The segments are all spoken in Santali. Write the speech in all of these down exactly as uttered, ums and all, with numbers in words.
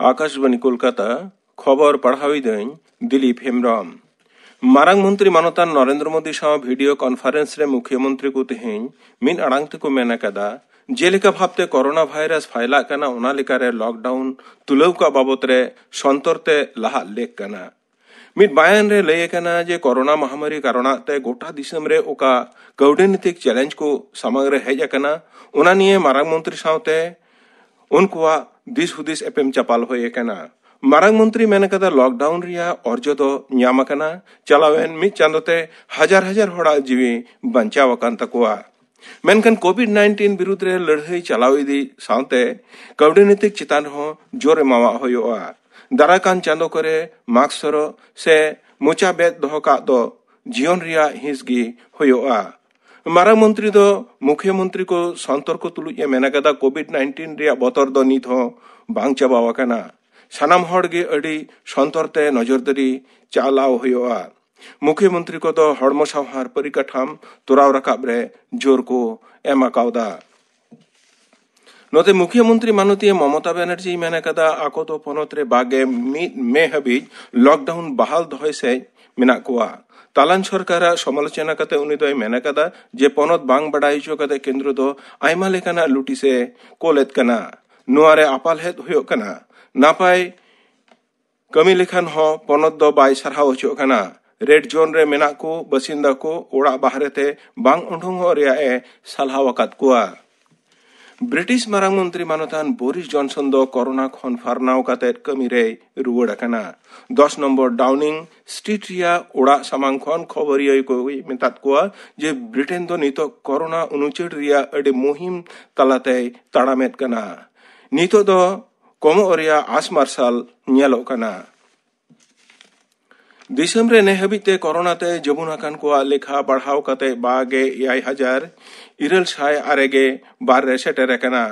ᱟᱠᱟᱥᱵᱟᱱᱤ ᱠᱳᱞᱠᱟᱛᱟ, ᱠᱷᱚᱵᱚᱨ ᱯᱟᱲᱦᱟᱣᱤᱫᱟᱹᱧ ᱫᱤᱞᱤᱯ ᱦᱮᱢᱵᱨᱚᱢ᱾ ᱢᱟᱨᱟᱝ ᱢᱚᱱᱛᱨᱤ ᱢᱟᱱᱚᱛᱟᱱ ᱱᱚᱨᱮᱱᱫᱨᱚ ᱢᱳᱫᱤ ᱥᱟᱶ ᱵᱷᱤᱰᱤᱭᱳ ᱠᱚᱱᱯᱷᱟᱨᱮᱱᱥ ᱨᱮ ᱢᱩᱠᱷᱭᱟᱹ ᱢᱚᱱᱛᱨᱤ ᱠᱚ ᱛᱮᱦᱮᱧ ᱢᱤᱫ ᱟᱲᱟᱝ ᱛᱮᱠᱚ ᱢᱮᱱ ᱟᱠᱟᱫᱟ, ᱡᱮᱞᱮᱠᱟ ᱵᱷᱟᱵᱛᱮ ᱠᱚᱨᱳᱱᱟ ᱵᱷᱟᱭᱨᱟᱥ ᱯᱷᱟᱭᱞᱟᱜ ᱠᱟᱱᱟ, ᱚᱱᱟ ᱞᱮᱠᱟᱨᱮ ᱞᱚᱠᱰᱟᱣᱩᱱ ᱛᱩᱞᱟᱹᱣ ᱠᱟᱜ ᱵᱟᱵᱚᱛ ᱨᱮ ᱥᱚᱱᱛᱚᱨ ᱛᱮ ᱞᱟᱦᱟᱜ ᱞᱮᱠ ᱠᱟᱱᱟ᱾ ᱢᱤᱫ ᱵᱟᱭᱟᱱ ᱨᱮ ᱞᱟᱹᱭ ᱟᱠᱟᱱᱟ ᱡᱮ ᱠᱚᱨᱳᱱᱟ ᱢᱟᱦᱟᱢᱟᱨᱤ ᱠᱟᱨᱚᱱᱟᱜ ᱛᱮ ᱜᱚᱴᱟ ᱫᱤᱥᱚᱢ ᱨᱮ ᱚᱠᱟ ᱠᱟᱹᱣᱰᱤ ᱱᱤᱛᱤᱠ ᱪᱮᱞᱮᱧᱡᱽ ᱠᱚ ᱥᱟᱢᱟᱝ ᱨᱮ ᱦᱮᱡ ᱟᱠᱟᱱᱟ, ᱚᱱᱟ ᱱᱤᱭᱮ ᱢᱟᱨᱟᱝ ᱢᱚᱱᱛᱨᱤ ᱥᱟᱶᱛᱮ ᱩᱱᱠᱩᱣᱟᱜ ᱫᱤᱥ ᱦᱩᱫᱤᱥ ᱮᱯᱮᱢ ᱪᱟᱯᱟᱞ ᱦᱩᱭ ᱟᱠᱟᱱᱟ᱾ ᱢᱟᱨᱟᱝ ᱢᱚᱱᱛᱨᱤ ᱢᱮᱱ ᱟᱠᱟᱫᱟ, ᱞᱚᱠᱰᱟᱣᱩᱱ ᱨᱮᱭᱟᱜ ᱚᱨᱡᱚ ᱫᱚ ᱧᱟᱢ ᱟᱠᱟᱱᱟ᱾ ᱪᱟᱞᱟᱣᱮᱱ ᱢᱤᱫ ᱪᱟᱸᱫᱚ ᱛᱮ ᱦᱟᱡᱟᱨ ᱦᱟᱡᱟᱨ ᱦᱚᱲᱟᱜ ᱡᱤᱣᱤ ᱵᱟᱧᱪᱟᱣ ᱟᱠᱟᱱ ᱛᱟᱠᱚᱣᱟ᱾ ᱢᱮᱱᱠᱷᱟᱱ ᱠᱳᱵᱷᱤᱰ ᱱᱟᱭᱤᱱᱴᱤᱱ ᱵᱤᱨᱩᱫᱽ ᱨᱮ ᱞᱟᱹᱲᱦᱟᱹᱭ ᱪᱟᱞᱟᱣ ᱤᱫᱤ ᱥᱟᱶᱛᱮ ᱠᱟᱹᱣᱰᱤ ᱱᱤᱛᱤᱠ ᱪᱮᱛᱟᱱ ᱨᱮᱦᱚᱸ ᱡᱳᱨ ᱮᱢᱟᱣᱟᱜ ᱦᱩᱭᱩᱜᱼᱟ᱾ ᱫᱟᱨᱟᱭ ᱠᱟᱱ ᱪᱟᱸᱫᱚ ᱠᱚᱨᱮ ᱢᱟᱥᱠ ᱦᱚᱨᱚᱜ ᱥᱮ ᱢᱚᱪᱟ ᱵᱮᱫ ᱫᱚᱦᱚ ᱠᱟᱜ ᱫᱚ ᱡᱤᱭᱚᱱ ᱨᱮᱭᱟᱜ ᱦᱤᱸᱥ ᱜᱮ ᱦᱩᱭᱩᱜᱼᱟ᱾ ᱢᱟᱨᱟᱝ ᱢᱚᱱᱛᱨᱤ ᱫᱚ ᱢᱩᱠᱷᱭᱟᱹ ᱢᱚᱱᱛᱨᱤ ᱠᱚ ᱥᱚᱱᱛᱚᱨ ᱠᱚ ᱛᱩᱞᱩᱡ ᱮ ᱢᱮᱱ ᱟᱠᱟᱫᱟ, ᱠᱳᱵᱷᱤᱰ ᱱᱟᱭᱤᱱᱴᱤᱱ ᱨᱮᱭᱟᱜ ᱵᱚᱛᱚᱨ ᱫᱚ ᱱᱤᱛ ᱦᱚᱸ ᱵᱟᱝ ᱪᱟᱵᱟᱣ ᱟᱠᱟᱱᱟ᱾ ᱥᱟᱱᱟᱢ ᱦᱚᱲ ᱜᱮ ᱟᱹᱰᱤ ᱥᱚᱱᱛᱚᱨ ᱛᱮ ᱱᱚᱡᱚᱨᱫᱟᱨᱤ ᱪᱟᱞᱟᱣ ᱦᱩᱭᱩᱜᱼᱟ᱾ ᱢᱩᱠᱷᱭᱟᱹ ᱢᱚᱱᱛᱨᱤ ᱠᱚᱫᱚ ᱦᱚᱲᱢᱚ ᱥᱟᱶᱦᱟᱨ ᱯᱚᱨᱤᱠᱟᱴᱷᱟᱢ ᱛᱚᱨᱟᱣ ᱨᱟᱠᱟᱵ ᱨᱮ ᱡᱳᱨ ᱠᱚ ᱮᱢ ᱟᱠᱟᱣᱫᱟ᱾ ᱱᱚᱛᱮ ᱢᱩᱠᱷᱭᱟᱹ ᱢᱚᱱᱛᱨᱤ ᱢᱟᱱᱚᱛᱤᱭᱟᱹ ᱢᱚᱢᱚᱛᱟ ᱵᱟᱱᱟᱨᱡᱤᱭ ᱢᱮᱱ ᱟᱠᱟᱫᱟ, ᱟᱠᱚ ᱫᱚ ᱯᱚᱱᱚᱛ ᱨᱮ ᱵᱟᱜᱮ ᱢᱤᱫ ᱢᱮ ᱦᱟᱹᱵᱤᱡ ᱞᱚᱠᱰᱟᱣᱩᱱ ᱵᱟᱦᱟᱞ ᱫᱚᱦᱚᱭ ᱥᱮᱡ ᱢᱮᱱᱟᱜ ᱠᱚᱣᱟ᱾ ᱛᱟᱞᱟᱱ ᱥᱚᱨᱠᱟᱨᱟᱜ ᱥᱚᱢᱟᱞᱳᱪᱚᱱᱟ ᱠᱟᱛᱮ ᱩᱱᱤ ᱫᱚᱭ ᱢᱮᱱ ᱟᱠᱟᱫᱟ ᱡᱮ ᱯᱚᱱᱚᱛ ᱵᱟᱝ ᱵᱟᱰᱟᱭ ᱦᱚᱪᱚ ᱠᱟᱛᱮ ᱠᱮᱱᱫᱨᱚ ᱫᱚ ᱟᱭᱢᱟ ᱞᱮᱠᱟᱱᱟᱜ ᱞᱩᱴᱤᱥ ᱮ ᱠᱳᱞᱮᱫ ᱠᱟᱱᱟ᱾ ᱱᱚᱣᱟ ᱨᱮ ᱟᱯᱟᱞᱦᱮᱫ ᱦᱩᱭᱩᱜ ᱠᱟᱱᱟ᱾ ᱱᱟᱯᱟᱭ ᱠᱟᱹᱢᱤ ᱞᱮᱠᱷᱟᱱ ᱦᱚᱸ ᱯᱚᱱᱚᱛ ᱫᱚ ᱵᱟᱭ ᱥᱟᱨᱦᱟᱣ ᱦᱚᱪᱚᱜ ᱠᱟᱱᱟ᱾ ᱨᱮᱰ ᱡᱳᱱ ᱨᱮ ᱢᱮᱱᱟᱜ ᱠᱚ ᱵᱟᱥᱤᱱᱫᱟ ᱠᱚ ᱚᱲᱟᱜ ᱵᱟᱦᱨᱮ ᱛᱮ ᱵᱟᱝ ᱩᱰᱩᱝᱚᱜ ᱨᱮᱭᱟᱜ ᱮ ᱥᱟᱞᱦᱟᱣ ᱟᱠᱟᱫ ᱠᱚᱣᱟ᱾ ᱵᱨᱤᱴᱤᱥ ᱢᱟᱨᱟᱝ ᱢᱚᱱᱛᱨᱤ ᱢᱟᱱᱚᱛᱟᱱ ᱵᱳᱨᱤᱥ ᱡᱚᱱᱥᱚᱱ ᱫᱚ ᱠᱚᱨᱳᱱᱟ ᱠᱷᱚᱱ ᱯᱷᱟᱨᱱᱟᱣ ᱠᱟᱛᱮ ᱠᱟᱹᱢᱤ ᱨᱮᱭ ᱨᱩᱣᱟᱹᱲ ᱟᱠᱟᱱᱟ᱾ ᱫᱚᱥ ᱱᱚᱢᱵᱚᱨ ᱰᱟᱣᱱᱤᱝ ᱥᱴᱨᱤᱴ ᱨᱮᱭᱟᱜ ᱚᱲᱟᱜ ᱥᱟᱢᱟᱝ ᱠᱷᱚᱱ ᱠᱷᱚᱵᱚᱨᱤᱭᱟᱹ ᱠᱚᱭ ᱢᱮᱛᱟᱫ ᱠᱚᱣᱟ ᱡᱮ ᱵᱨᱤᱴᱮᱱ ᱫᱚ ᱱᱤᱛᱚᱜ ᱠᱚᱨᱳᱱᱟ ᱩᱱᱩᱪᱟᱹᱲ ᱨᱮᱭᱟᱜ ᱟᱹᱰᱤ ᱢᱩᱦᱤᱢ ᱛᱟᱞᱟᱛᱮᱭ ᱛᱟᱲᱟᱢᱮᱫ ᱠᱟᱱᱟ᱾ ᱱᱤᱛᱚᱜ ᱫᱚ ᱠᱚᱢᱚᱜ ᱨᱮᱭᱟᱜ ᱟᱸᱥ ᱢᱟᱨᱥᱟᱞ ᱧᱮᱞᱚᱜ ᱠᱟᱱᱟ᱾ ᱫᱤᱥᱚᱢ ᱨᱮ ᱱᱮ ᱦᱟᱹᱵᱤᱡ ᱛᱮ ᱠᱚᱨᱳᱱᱟ ᱛᱮ ᱡᱟᱹᱢᱩᱱ ᱟᱠᱟᱱ ᱠᱚᱣᱟᱜ ᱞᱮᱠᱷᱟ ᱵᱟᱲᱦᱟᱣ ᱠᱟᱛᱮ ᱵᱟᱜᱮ ᱮᱭᱟᱭ ᱦᱟᱡᱟᱨ ᱤᱨᱟᱹᱞ ᱥᱟᱭ ᱟᱨᱮ ᱜᱮ ᱵᱟᱨ ᱨᱮ ᱥᱮᱴᱮᱨ ᱟᱠᱟᱱᱟ᱾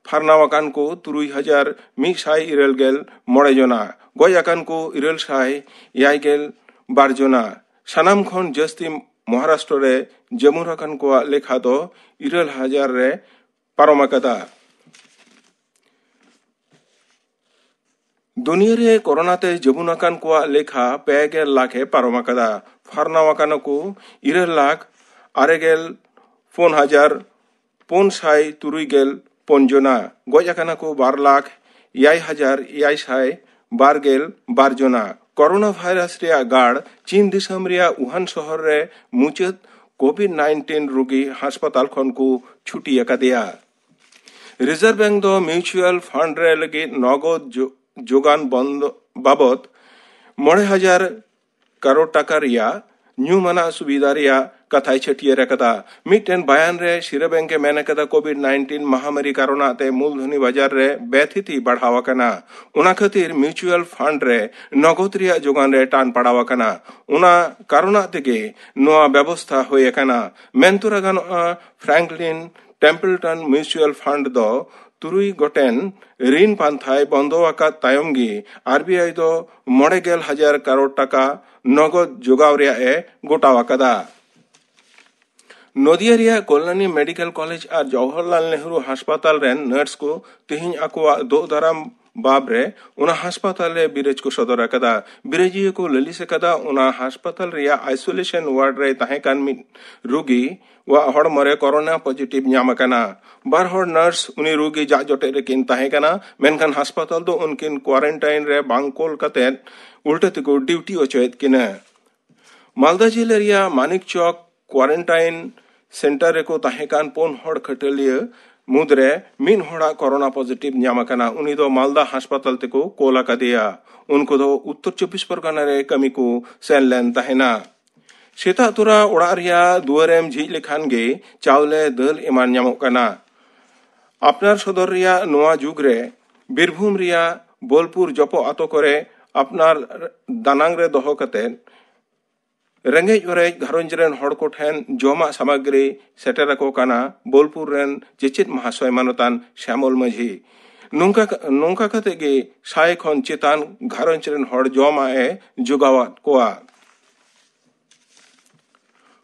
ᱯᱷᱟᱨᱱᱟᱣ ᱟᱠᱟᱱ ᱠᱚ ᱛᱩᱨᱩᱭ ᱦᱟᱡᱟᱨ ᱢᱤᱫ ᱥᱟᱭ ᱤᱨᱟᱹᱞ ᱜᱮᱞ ᱢᱚᱬᱮ ᱡᱚᱱᱟ, ᱜᱚᱡ ᱟᱠᱟᱱ ᱠᱚ ᱤᱨᱟᱹᱞ ᱥᱟᱭ ᱮᱭᱟᱭ ᱜᱮᱞ ᱵᱟᱨ ᱡᱚᱱᱟ᱾ ᱥᱟᱱᱟᱢ ᱠᱷᱚᱱ ᱡᱟᱹᱥᱛᱤ ᱢᱚᱦᱟᱨᱟᱥᱴᱨᱚ ᱨᱮ ᱡᱟᱹᱢᱩᱱ ᱟᱠᱟᱱ ᱠᱚᱣᱟᱜ ᱞᱮᱠᱷᱟ ᱫᱚ ᱤᱨᱟᱹᱞ ᱦᱟᱡᱟᱨ ᱨᱮ ᱯᱟᱨᱚᱢ ᱟᱠᱟᱫᱟ᱾ ᱫᱩᱱᱤᱭᱟᱹ ᱨᱮ ᱠᱳᱨᱳᱱᱟ ᱛᱮ ᱡᱟᱹᱵᱩᱱ ᱟᱠᱟᱱ ᱠᱚᱣᱟᱜ ᱞᱮᱠᱷᱟ ᱯᱮ ᱜᱮᱞ ᱞᱟᱠᱷ ᱮ ᱯᱟᱨᱚᱢ ᱟᱠᱟᱫᱟ᱾ ᱯᱷᱟᱨᱱᱟᱣ ᱟᱠᱟᱱᱟ ᱠᱚ ᱤᱨᱟᱹᱞ ᱞᱟᱠᱷ ᱟᱨᱮ ᱜᱮᱞ ᱯᱩᱱ ᱦᱟᱡᱟᱨ ᱯᱩᱱ ᱥᱟᱭ ᱛᱩᱨᱩᱭ ᱜᱮᱞ ᱯᱩᱱ ᱡᱚᱱᱟ᱾ ᱜᱚᱡ ᱟᱠᱟᱱᱟ ᱠᱚ ᱵᱟᱨ ᱞᱟᱠᱷ ᱮᱭᱟᱭ ᱦᱟᱡᱟᱨ ᱮᱭᱟᱭ ᱥᱟᱭ ᱵᱟᱨ ᱜᱮᱞ ᱵᱟᱨ ᱡᱚᱱᱟ᱾ ᱠᱳᱨᱳᱱᱟ ᱵᱷᱟᱭᱨᱟᱥ ᱨᱮᱭᱟᱜ ᱜᱟᱲ ᱪᱤᱱ ᱫᱤᱥᱚᱢ ᱨᱮᱭᱟᱜ ᱣᱩᱦᱟᱱ ᱥᱚᱦᱚᱨ ᱨᱮ ᱢᱩᱪᱟᱹᱫ ᱠᱳᱵᱷᱤᱰ ᱱᱟᱭᱤᱱᱴᱤᱱ ᱨᱩᱜᱤ ᱦᱟᱥᱯᱟᱛᱟᱞ ᱠᱷᱚᱱ ᱠᱚ ᱪᱷᱩᱴᱤ ᱟᱠᱟᱫᱮᱭᱟ᱾ ᱨᱤᱡᱟᱨᱵᱷ ᱵᱮᱝᱠ ᱫᱚ ᱢᱤᱭᱩᱪᱩᱣᱟᱞ ᱯᱷᱟᱱᱰ ᱨᱮ ᱞᱟᱹᱜᱤᱫ ᱱᱚᱜᱚᱫ ᱡᱚ-, ᱡᱚᱜᱟᱱ ᱵᱚᱱᱫᱚ ᱵᱟᱵᱚᱫ ᱢᱚᱬᱮ ᱦᱟᱡᱟᱨ ᱠᱟᱨᱳᱲ ᱴᱟᱠᱟ ᱨᱮᱭᱟᱜ ᱧᱩᱢᱟᱱᱟᱜ ᱥᱩᱵᱤᱫᱷᱟ ᱨᱮᱭᱟᱜ ᱠᱟᱛᱷᱟᱭ ᱪᱷᱟᱹᱴᱭᱟᱹᱨ ᱟᱠᱟᱫᱟ᱾ ᱢᱤᱫᱴᱮᱱ ᱵᱟᱭᱟᱱ ᱨᱮ ᱥᱤᱨᱟᱹ ᱵᱮᱝᱠ ᱮ ᱢᱮᱱ ᱟᱠᱟᱫᱟ, ᱠᱳᱵᱷᱤᱰ ᱱᱟᱭᱤᱱᱴᱤᱱ ᱢᱟᱦᱟᱢᱟᱨᱤ ᱠᱟᱨᱚᱱᱟᱜ ᱛᱮ ᱢᱩᱞᱫᱷᱚᱱᱤ ᱵᱟᱡᱟᱨ ᱨᱮ ᱵᱮᱛᱷᱤᱛᱤ ᱵᱟᱲᱦᱟᱣ ᱟᱠᱟᱱᱟ᱾ ᱚᱱᱟ ᱠᱷᱟᱹᱛᱤᱨ ᱢᱤᱭᱩᱪᱩᱣᱟᱞ ᱯᱷᱟᱱᱰ ᱨᱮ ᱱᱚᱜᱚᱫ ᱨᱮᱭᱟᱜ ᱡᱳᱜᱟᱱ ᱨᱮ ᱴᱟᱱ ᱯᱟᱲᱟᱣ ᱟᱠᱟᱱᱟ᱾ ᱚᱱᱟ ᱠᱟᱨᱚᱱᱟᱜ ᱛᱮᱜᱮ ᱱᱚᱣᱟ ᱵᱮᱵᱚᱥᱛᱷᱟ ᱦᱩᱭ ᱟᱠᱟᱱᱟ᱾ ᱢᱮᱱ ᱛᱚᱨᱟ ᱜᱟᱱᱚᱜᱼᱟ, ᱯᱷᱨᱟᱝᱠᱞᱤᱱ ᱴᱮᱢᱯᱞᱴᱚᱱ ᱢᱤᱭᱩᱪᱩᱣᱟᱞ ᱯᱷᱟᱱᱰ ᱫᱚ ᱛᱩᱨᱩᱭ ᱜᱚᱴᱮᱱ ᱨᱤᱱ ᱯᱟᱱᱛᱷᱟᱭ ᱵᱚᱱᱫᱚ ᱟᱠᱟᱫ ᱛᱟᱭᱚᱢ ᱜᱮ ᱟᱨ ᱵᱤ ᱟᱭ ᱫᱚ ᱢᱚᱬᱮ ᱜᱮᱞ ᱦᱟᱡᱟᱨ ᱠᱟᱨᱳᱲ ᱴᱟᱠᱟ ᱱᱚᱜᱚᱫ ᱡᱚᱜᱟᱣ ᱨᱮᱭᱟᱜ ᱮ ᱜᱚᱴᱟᱣ ᱟᱠᱟᱫᱟ᱾ ᱱᱚᱫᱤᱭᱟ ᱨᱮᱭᱟᱜ ᱠᱚᱞᱞᱟᱱᱤ ᱢᱮᱰᱤᱠᱮᱞ ᱠᱚᱞᱮᱡᱽ ᱟᱨ ᱡᱚᱣᱟᱦᱚᱨᱞᱟᱞ ᱱᱮᱦᱨᱩ ᱦᱟᱥᱯᱟᱛᱟᱞ ᱨᱮᱱ ᱱᱟᱨᱥ ᱠᱚ ᱛᱮᱦᱮᱧ ᱟᱠᱚᱣᱟᱜ ᱫᱳᱜ ᱫᱟᱨᱟᱢ ᱵᱟᱵ ᱨᱮ ᱚᱱᱟ ᱦᱟᱥᱯᱟᱛᱟᱞ ᱨᱮ ᱵᱤᱨᱟᱹᱡᱽ ᱠᱚ ᱥᱚᱫᱚᱨ ᱟᱠᱟᱫᱟ᱾ ᱵᱤᱨᱟᱹᱡᱤᱭᱟᱹ ᱠᱚ ᱞᱟᱹᱞᱤᱥ ᱟᱠᱟᱫᱟ ᱚᱱᱟ ᱦᱟᱥᱯᱟᱛᱟᱞ ᱨᱮᱭᱟᱜ ᱟᱭᱥᱳᱞᱮᱥᱚᱱ ᱣᱟᱨᱰ ᱨᱮ ᱛᱟᱦᱮᱸ ᱠᱟᱱ ᱢᱤᱫ ᱨᱩᱜᱤ ᱣᱟᱜ ᱦᱚᱲᱢᱚ ᱨᱮ ᱠᱳᱨᱳᱱᱟ ᱯᱚᱡᱤᱴᱤᱵᱷ ᱧᱟᱢ ᱟᱠᱟᱱᱟ᱾ ᱵᱟᱨ ᱦᱚᱲ ᱱᱟᱨᱥ ᱩᱱᱤ ᱨᱩᱜᱤ ᱡᱟᱜ ᱡᱚᱴᱮᱫ ᱨᱮᱠᱤᱱ ᱛᱟᱦᱮᱸ ᱠᱟᱱᱟ, ᱢᱮᱱᱠᱷᱟᱱ ᱦᱟᱥᱯᱟᱛᱟᱞ ᱫᱚ ᱩᱱᱠᱤᱱ ᱠᱣᱟᱨᱮᱱᱴᱟᱭᱤᱱ ᱨᱮ ᱵᱟᱝ ᱠᱳᱞ ᱠᱟᱛᱮ ᱩᱞᱴᱟᱹ ᱛᱮᱠᱚ ᱰᱤᱣᱴᱤ ᱚᱪᱚᱭᱮᱫ ᱠᱤᱱᱟ᱾ ᱢᱟᱞᱫᱟ ᱡᱮᱞᱟ ᱨᱮᱭᱟᱜ ᱢᱟᱱᱤᱠ ᱪᱚᱠ ᱠᱣᱟᱨᱮᱱᱴᱟᱭᱤᱱ ᱥᱮᱱᱴᱟᱨ ᱨᱮᱠᱚ ᱛᱟᱦᱮᱸ ᱠᱟᱱ ᱯᱩᱱ ᱦᱚᱲ ᱠᱷᱟᱹᱴᱟᱹᱞᱤᱭᱟᱹ ᱢᱩᱫᱽᱨᱮ ᱢᱤᱫ ᱦᱚᱲᱟᱜ ᱠᱳᱨᱳᱱᱟ ᱯᱚᱡᱤᱴᱤᱵᱷ ᱧᱟᱢ ᱟᱠᱟᱱᱟ᱾ ᱩᱱᱤ ᱫᱚ ᱢᱟᱞᱫᱟ ᱦᱟᱥᱯᱟᱛᱟᱞ ᱛᱮᱠᱚ ᱠᱳᱞ ᱟᱠᱟᱫᱮᱭᱟ᱾ ᱩᱱᱠᱩ ᱫᱚ ᱩᱛᱛᱚᱨ ᱪᱚᱵᱵᱤᱥ ᱯᱚᱨᱜᱟᱱᱟ ᱨᱮ ᱠᱟᱹᱢᱤ ᱠᱚ ᱥᱮᱱ ᱞᱮᱱ ᱛᱟᱦᱮᱱᱟ᱾ ᱥᱮᱛᱟᱜ ᱛᱚᱨᱟ ᱚᱲᱟᱜ ᱨᱮᱭᱟᱜ ᱫᱩᱣᱟᱹᱨᱮᱢ ᱡᱷᱤᱡ ᱞᱮᱠᱷᱟᱱ ᱜᱮ ᱪᱟᱣᱞᱮ, ᱫᱟᱹᱞ ᱮᱢᱟᱱ ᱧᱟᱢᱚᱜ ᱠᱟᱱᱟ᱾ ᱟᱯᱱᱟᱨ ᱥᱚᱫᱚᱨ ᱨᱮᱭᱟᱜ ᱱᱚᱣᱟ ᱡᱩᱜᱽ ᱨᱮ ᱵᱤᱨᱵᱷᱩᱢ ᱨᱮᱭᱟᱜ ᱵᱳᱞᱯᱩᱨ ᱡᱚᱯᱚᱜ ᱟᱛᱳ ᱠᱚᱨᱮ ᱟᱯᱱᱟᱨ ᱫᱟᱱᱟᱝ ᱨᱮ ᱫᱚᱦᱚ ᱠᱟᱛᱮ ᱨᱮᱸᱜᱮᱡ ᱚᱨᱮᱡ ᱜᱷᱟᱨᱚᱸᱡᱽ ᱨᱮᱱ ᱦᱚᱲ ᱠᱚᱴᱷᱮᱱ ᱡᱚᱢᱟᱜ ᱥᱟᱢᱟᱜᱨᱤ ᱥᱮᱴᱮᱨ ᱟᱠᱚ ᱠᱟᱱᱟ ᱵᱳᱞᱯᱩᱨ ᱨᱮᱱ ᱪᱮᱪᱮᱫ ᱢᱟᱦᱟᱥᱚᱭ ᱢᱟᱱᱚᱛᱟᱱ ᱥᱭᱟᱢᱚᱞ ᱢᱟᱹᱡᱷᱤ᱾ ᱱᱚᱝᱠᱟ, ᱱᱚᱝᱠᱟ ᱠᱟᱛᱮ ᱜᱮ ᱥᱟᱭ ᱠᱷᱚᱱ ᱪᱮᱛᱟᱱ ᱜᱷᱟᱨᱚᱸᱡᱽ ᱨᱮᱱ ᱦᱚᱲ ᱡᱚᱢᱟᱜ ᱮ ᱡᱚᱜᱟᱣᱟᱫ ᱠᱚᱣᱟ᱾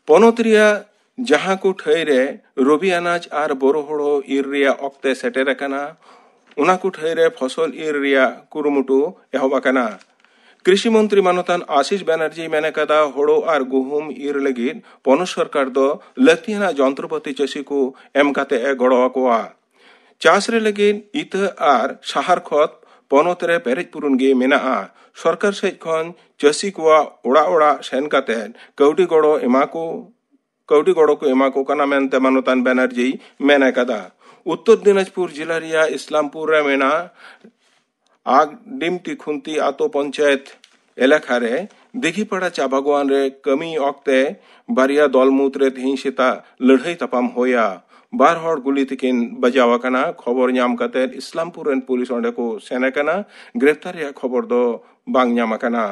ᱯᱚᱱᱚᱛ ᱨᱮᱭᱟᱜ ᱡᱟᱦᱟᱸ ᱠᱚ ᱴᱷᱟᱹᱭ ᱨᱮ ᱨᱚᱵᱤ ᱟᱱᱟᱡ ᱟᱨ ᱵᱳᱨᱳ ᱦᱳᱲᱳ ᱤᱨ ᱨᱮᱭᱟᱜ ᱚᱠᱛᱮ ᱥᱮᱴᱮᱨ ᱟᱠᱟᱱᱟ, ᱚᱱᱟ ᱠᱚ ᱴᱷᱟᱹᱭ ᱨᱮ ᱯᱷᱚᱥᱚᱞ ᱤᱨ ᱨᱮᱭᱟᱜ ᱠᱩᱨᱩᱢᱩᱴᱩ ᱮᱦᱚᱵ ᱟᱠᱟᱱᱟ᱾ ᱠᱨᱤᱥᱤ ᱢᱚᱱᱛᱨᱤ ᱢᱟᱱᱚᱛᱟᱱ ᱟᱥᱤᱥ ᱵᱟᱱᱟᱨᱡᱤ ᱢᱮᱱ ᱟᱠᱟᱫᱟ, ᱦᱳᱲᱳ ᱟᱨ ᱜᱩᱦᱩᱢ ᱤᱨ ᱞᱟᱹᱜᱤᱫ ᱯᱚᱱᱚᱛ ᱥᱚᱨᱠᱟᱨ ᱫᱚ ᱞᱟᱹᱠᱛᱤᱭᱟᱱᱟᱜ ᱡᱚᱱᱛᱨᱚᱯᱟᱹᱛᱤ ᱪᱟᱹᱥᱤ ᱠᱚ ᱮᱢ ᱠᱟᱛᱮ ᱮ ᱜᱚᱲᱚ ᱟᱠᱚᱣᱟ᱾ ᱪᱟᱥ ᱨᱮ ᱞᱟᱹᱜᱤᱫ ᱤᱛᱟᱹ ᱟᱨ ᱥᱟᱦᱟᱨ ᱠᱷᱚᱛ ᱯᱚᱱᱚᱛ ᱨᱮ ᱯᱮᱨᱮᱡ ᱯᱩᱨᱩᱱ ᱜᱮ ᱢᱮᱱᱟᱜᱼᱟ᱾ ᱥᱚᱨᱠᱟᱨ ᱥᱮᱫ ᱠᱷᱚᱱ ᱪᱟᱹᱥᱤ ᱠᱚᱣᱟᱜ ᱚᱲᱟᱜ ᱚᱲᱟᱜ ᱥᱮᱱ ᱠᱟᱛᱮ ᱠᱟᱹᱣᱰᱤ ᱜᱚᱲᱚ ᱮᱢᱟ ᱠᱚ, ᱠᱟᱹᱣᱰᱤ ᱜᱚᱲᱚ ᱠᱚ ᱮᱢᱟ ᱠᱚ ᱠᱟᱱᱟ ᱢᱮᱱᱛᱮ ᱢᱟᱱᱚᱛᱟᱱ ᱵᱟᱱᱟᱨᱡᱤᱭ ᱢᱮᱱ ᱟᱠᱟᱫᱟ᱾ ᱩᱛᱛᱚᱨ ᱫᱤᱱᱟᱡᱽᱯᱩᱨ ᱡᱤᱞᱟ ᱨᱮᱭᱟᱜ ᱤᱥᱞᱟᱢᱯᱩᱨ ᱨᱮ ᱢᱮᱱᱟᱜ ᱟᱜᱰᱤᱢᱴᱤ ᱠᱷᱩᱱᱛᱤ ᱟᱛᱳ ᱯᱚᱧᱪᱟᱭᱮᱛ ᱮᱞᱟᱠᱟ ᱨᱮ ᱫᱤᱜᱷᱤᱯᱟᱲᱟ ᱪᱟ ᱵᱟᱜᱣᱟᱱ ᱨᱮ ᱠᱟᱹᱢᱤ ᱚᱠᱛᱮ ᱵᱟᱨᱭᱟ ᱫᱚᱞ ᱢᱩᱫᱽᱨᱮ ᱛᱮᱦᱮᱧ ᱥᱮᱛᱟᱜ ᱞᱟᱹᱲᱦᱟᱹᱭ ᱛᱟᱯᱟᱢ ᱦᱩᱭᱟ᱾ ᱵᱟᱨ ᱦᱚᱲ ᱜᱩᱞᱤ ᱛᱮᱠᱤᱱ ᱵᱟᱡᱟᱣ ᱟᱠᱟᱱᱟ᱾ ᱠᱷᱚᱵᱚᱨ ᱧᱟᱢ ᱠᱟᱛᱮ ᱤᱥᱞᱟᱢᱯᱩᱨ ᱨᱮᱱ ᱯᱩᱞᱤᱥ ᱚᱸᱰᱮ ᱠᱚ ᱥᱮᱱ ᱟᱠᱟᱱᱟ᱾ ᱜᱨᱮᱯᱛᱟᱨ ᱨᱮᱭᱟᱜ ᱠᱷᱚᱵᱚᱨ ᱫᱚ ᱵᱟᱝ ᱧᱟᱢ ᱟᱠᱟᱱᱟ᱾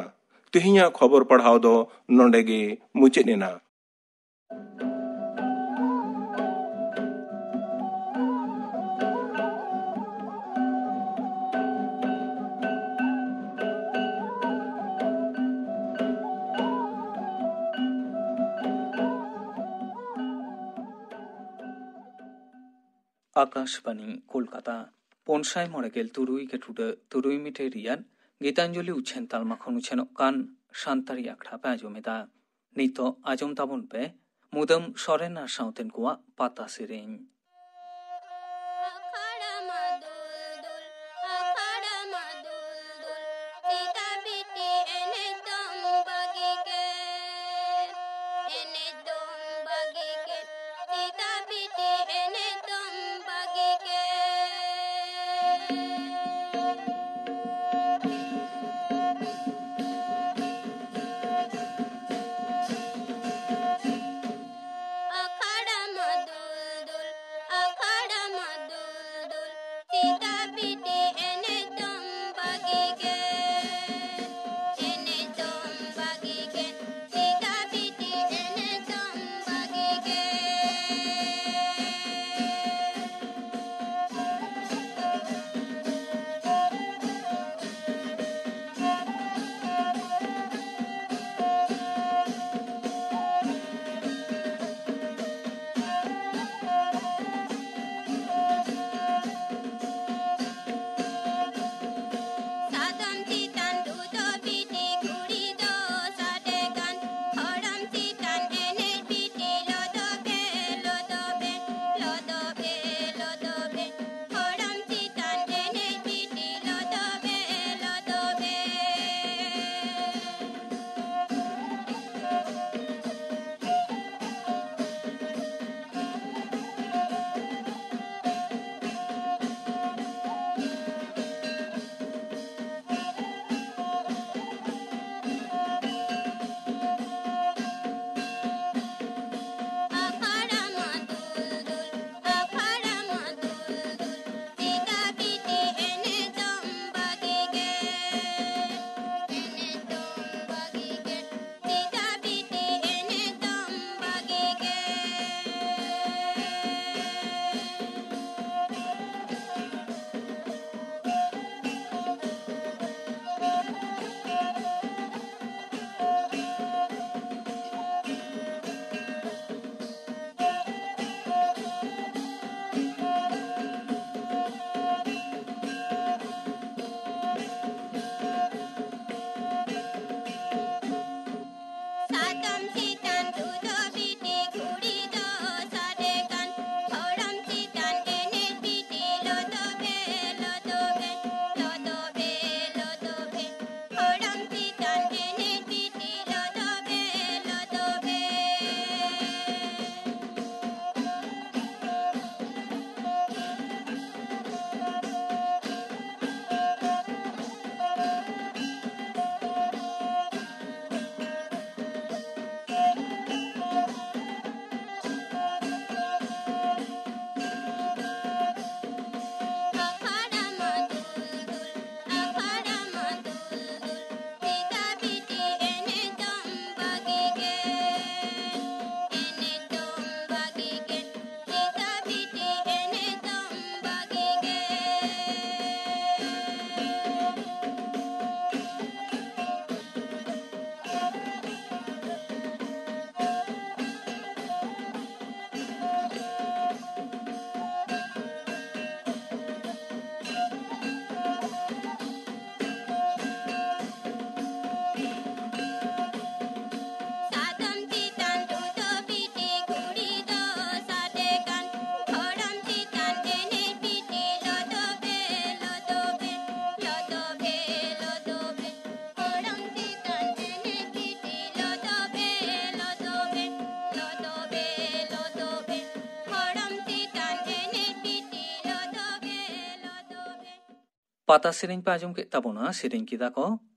ᱛᱮᱦᱮᱧᱟᱜ ᱠᱷᱚᱵᱚᱨ ᱯᱟᱲᱦᱟᱣ ᱫᱚ ᱱᱚᱰᱮ ᱜᱮ ᱢᱩᱪᱟᱹᱫ ᱮᱱᱟ᱾ ᱟᱠᱟᱥᱵᱟᱱᱤ ᱠᱳᱞᱠᱟᱛᱟ, ᱯᱩᱱᱥᱟᱭ ᱢᱚᱬᱮ ᱜᱮᱞ ᱛᱩᱨᱩᱭ ᱜᱮ ᱴᱩᱰᱟᱹᱜ ᱛᱩᱨᱩᱭ ᱢᱤᱴᱟᱨ ᱨᱮᱭᱟᱜ ᱜᱤᱛᱟᱧᱡᱚᱞᱤ ᱩᱪᱷᱟᱹᱱ ᱛᱟᱞᱢᱟ ᱠᱷᱚᱱ ᱩᱪᱷᱟᱹᱱᱚᱜ ᱠᱟᱱ ᱥᱟᱱᱛᱟᱲᱤ ᱟᱠᱷᱲᱟ ᱯᱮ ᱟᱸᱡᱚᱢ ᱮᱫᱟ᱾ ᱱᱤᱛᱚᱜ ᱟᱸᱡᱚᱢ ᱛᱟᱵᱚᱱ ᱯᱮ ᱢᱩᱫᱟᱹᱢ ᱥᱚᱨᱮᱱ ᱟᱨ ᱥᱟᱶᱛᱮᱱ ᱠᱚᱣᱟᱜ ᱯᱟᱛᱟ ᱥᱮᱨᱮᱧ᱾ ᱯᱟᱛᱟ ᱥᱮᱨᱮᱧ ᱯᱮ ᱟᱸᱡᱚᱢ ᱠᱮᱫ ᱛᱟᱵᱚᱱᱟ, ᱥᱮᱨᱮᱧ ᱠᱮᱫᱟ ᱠᱚ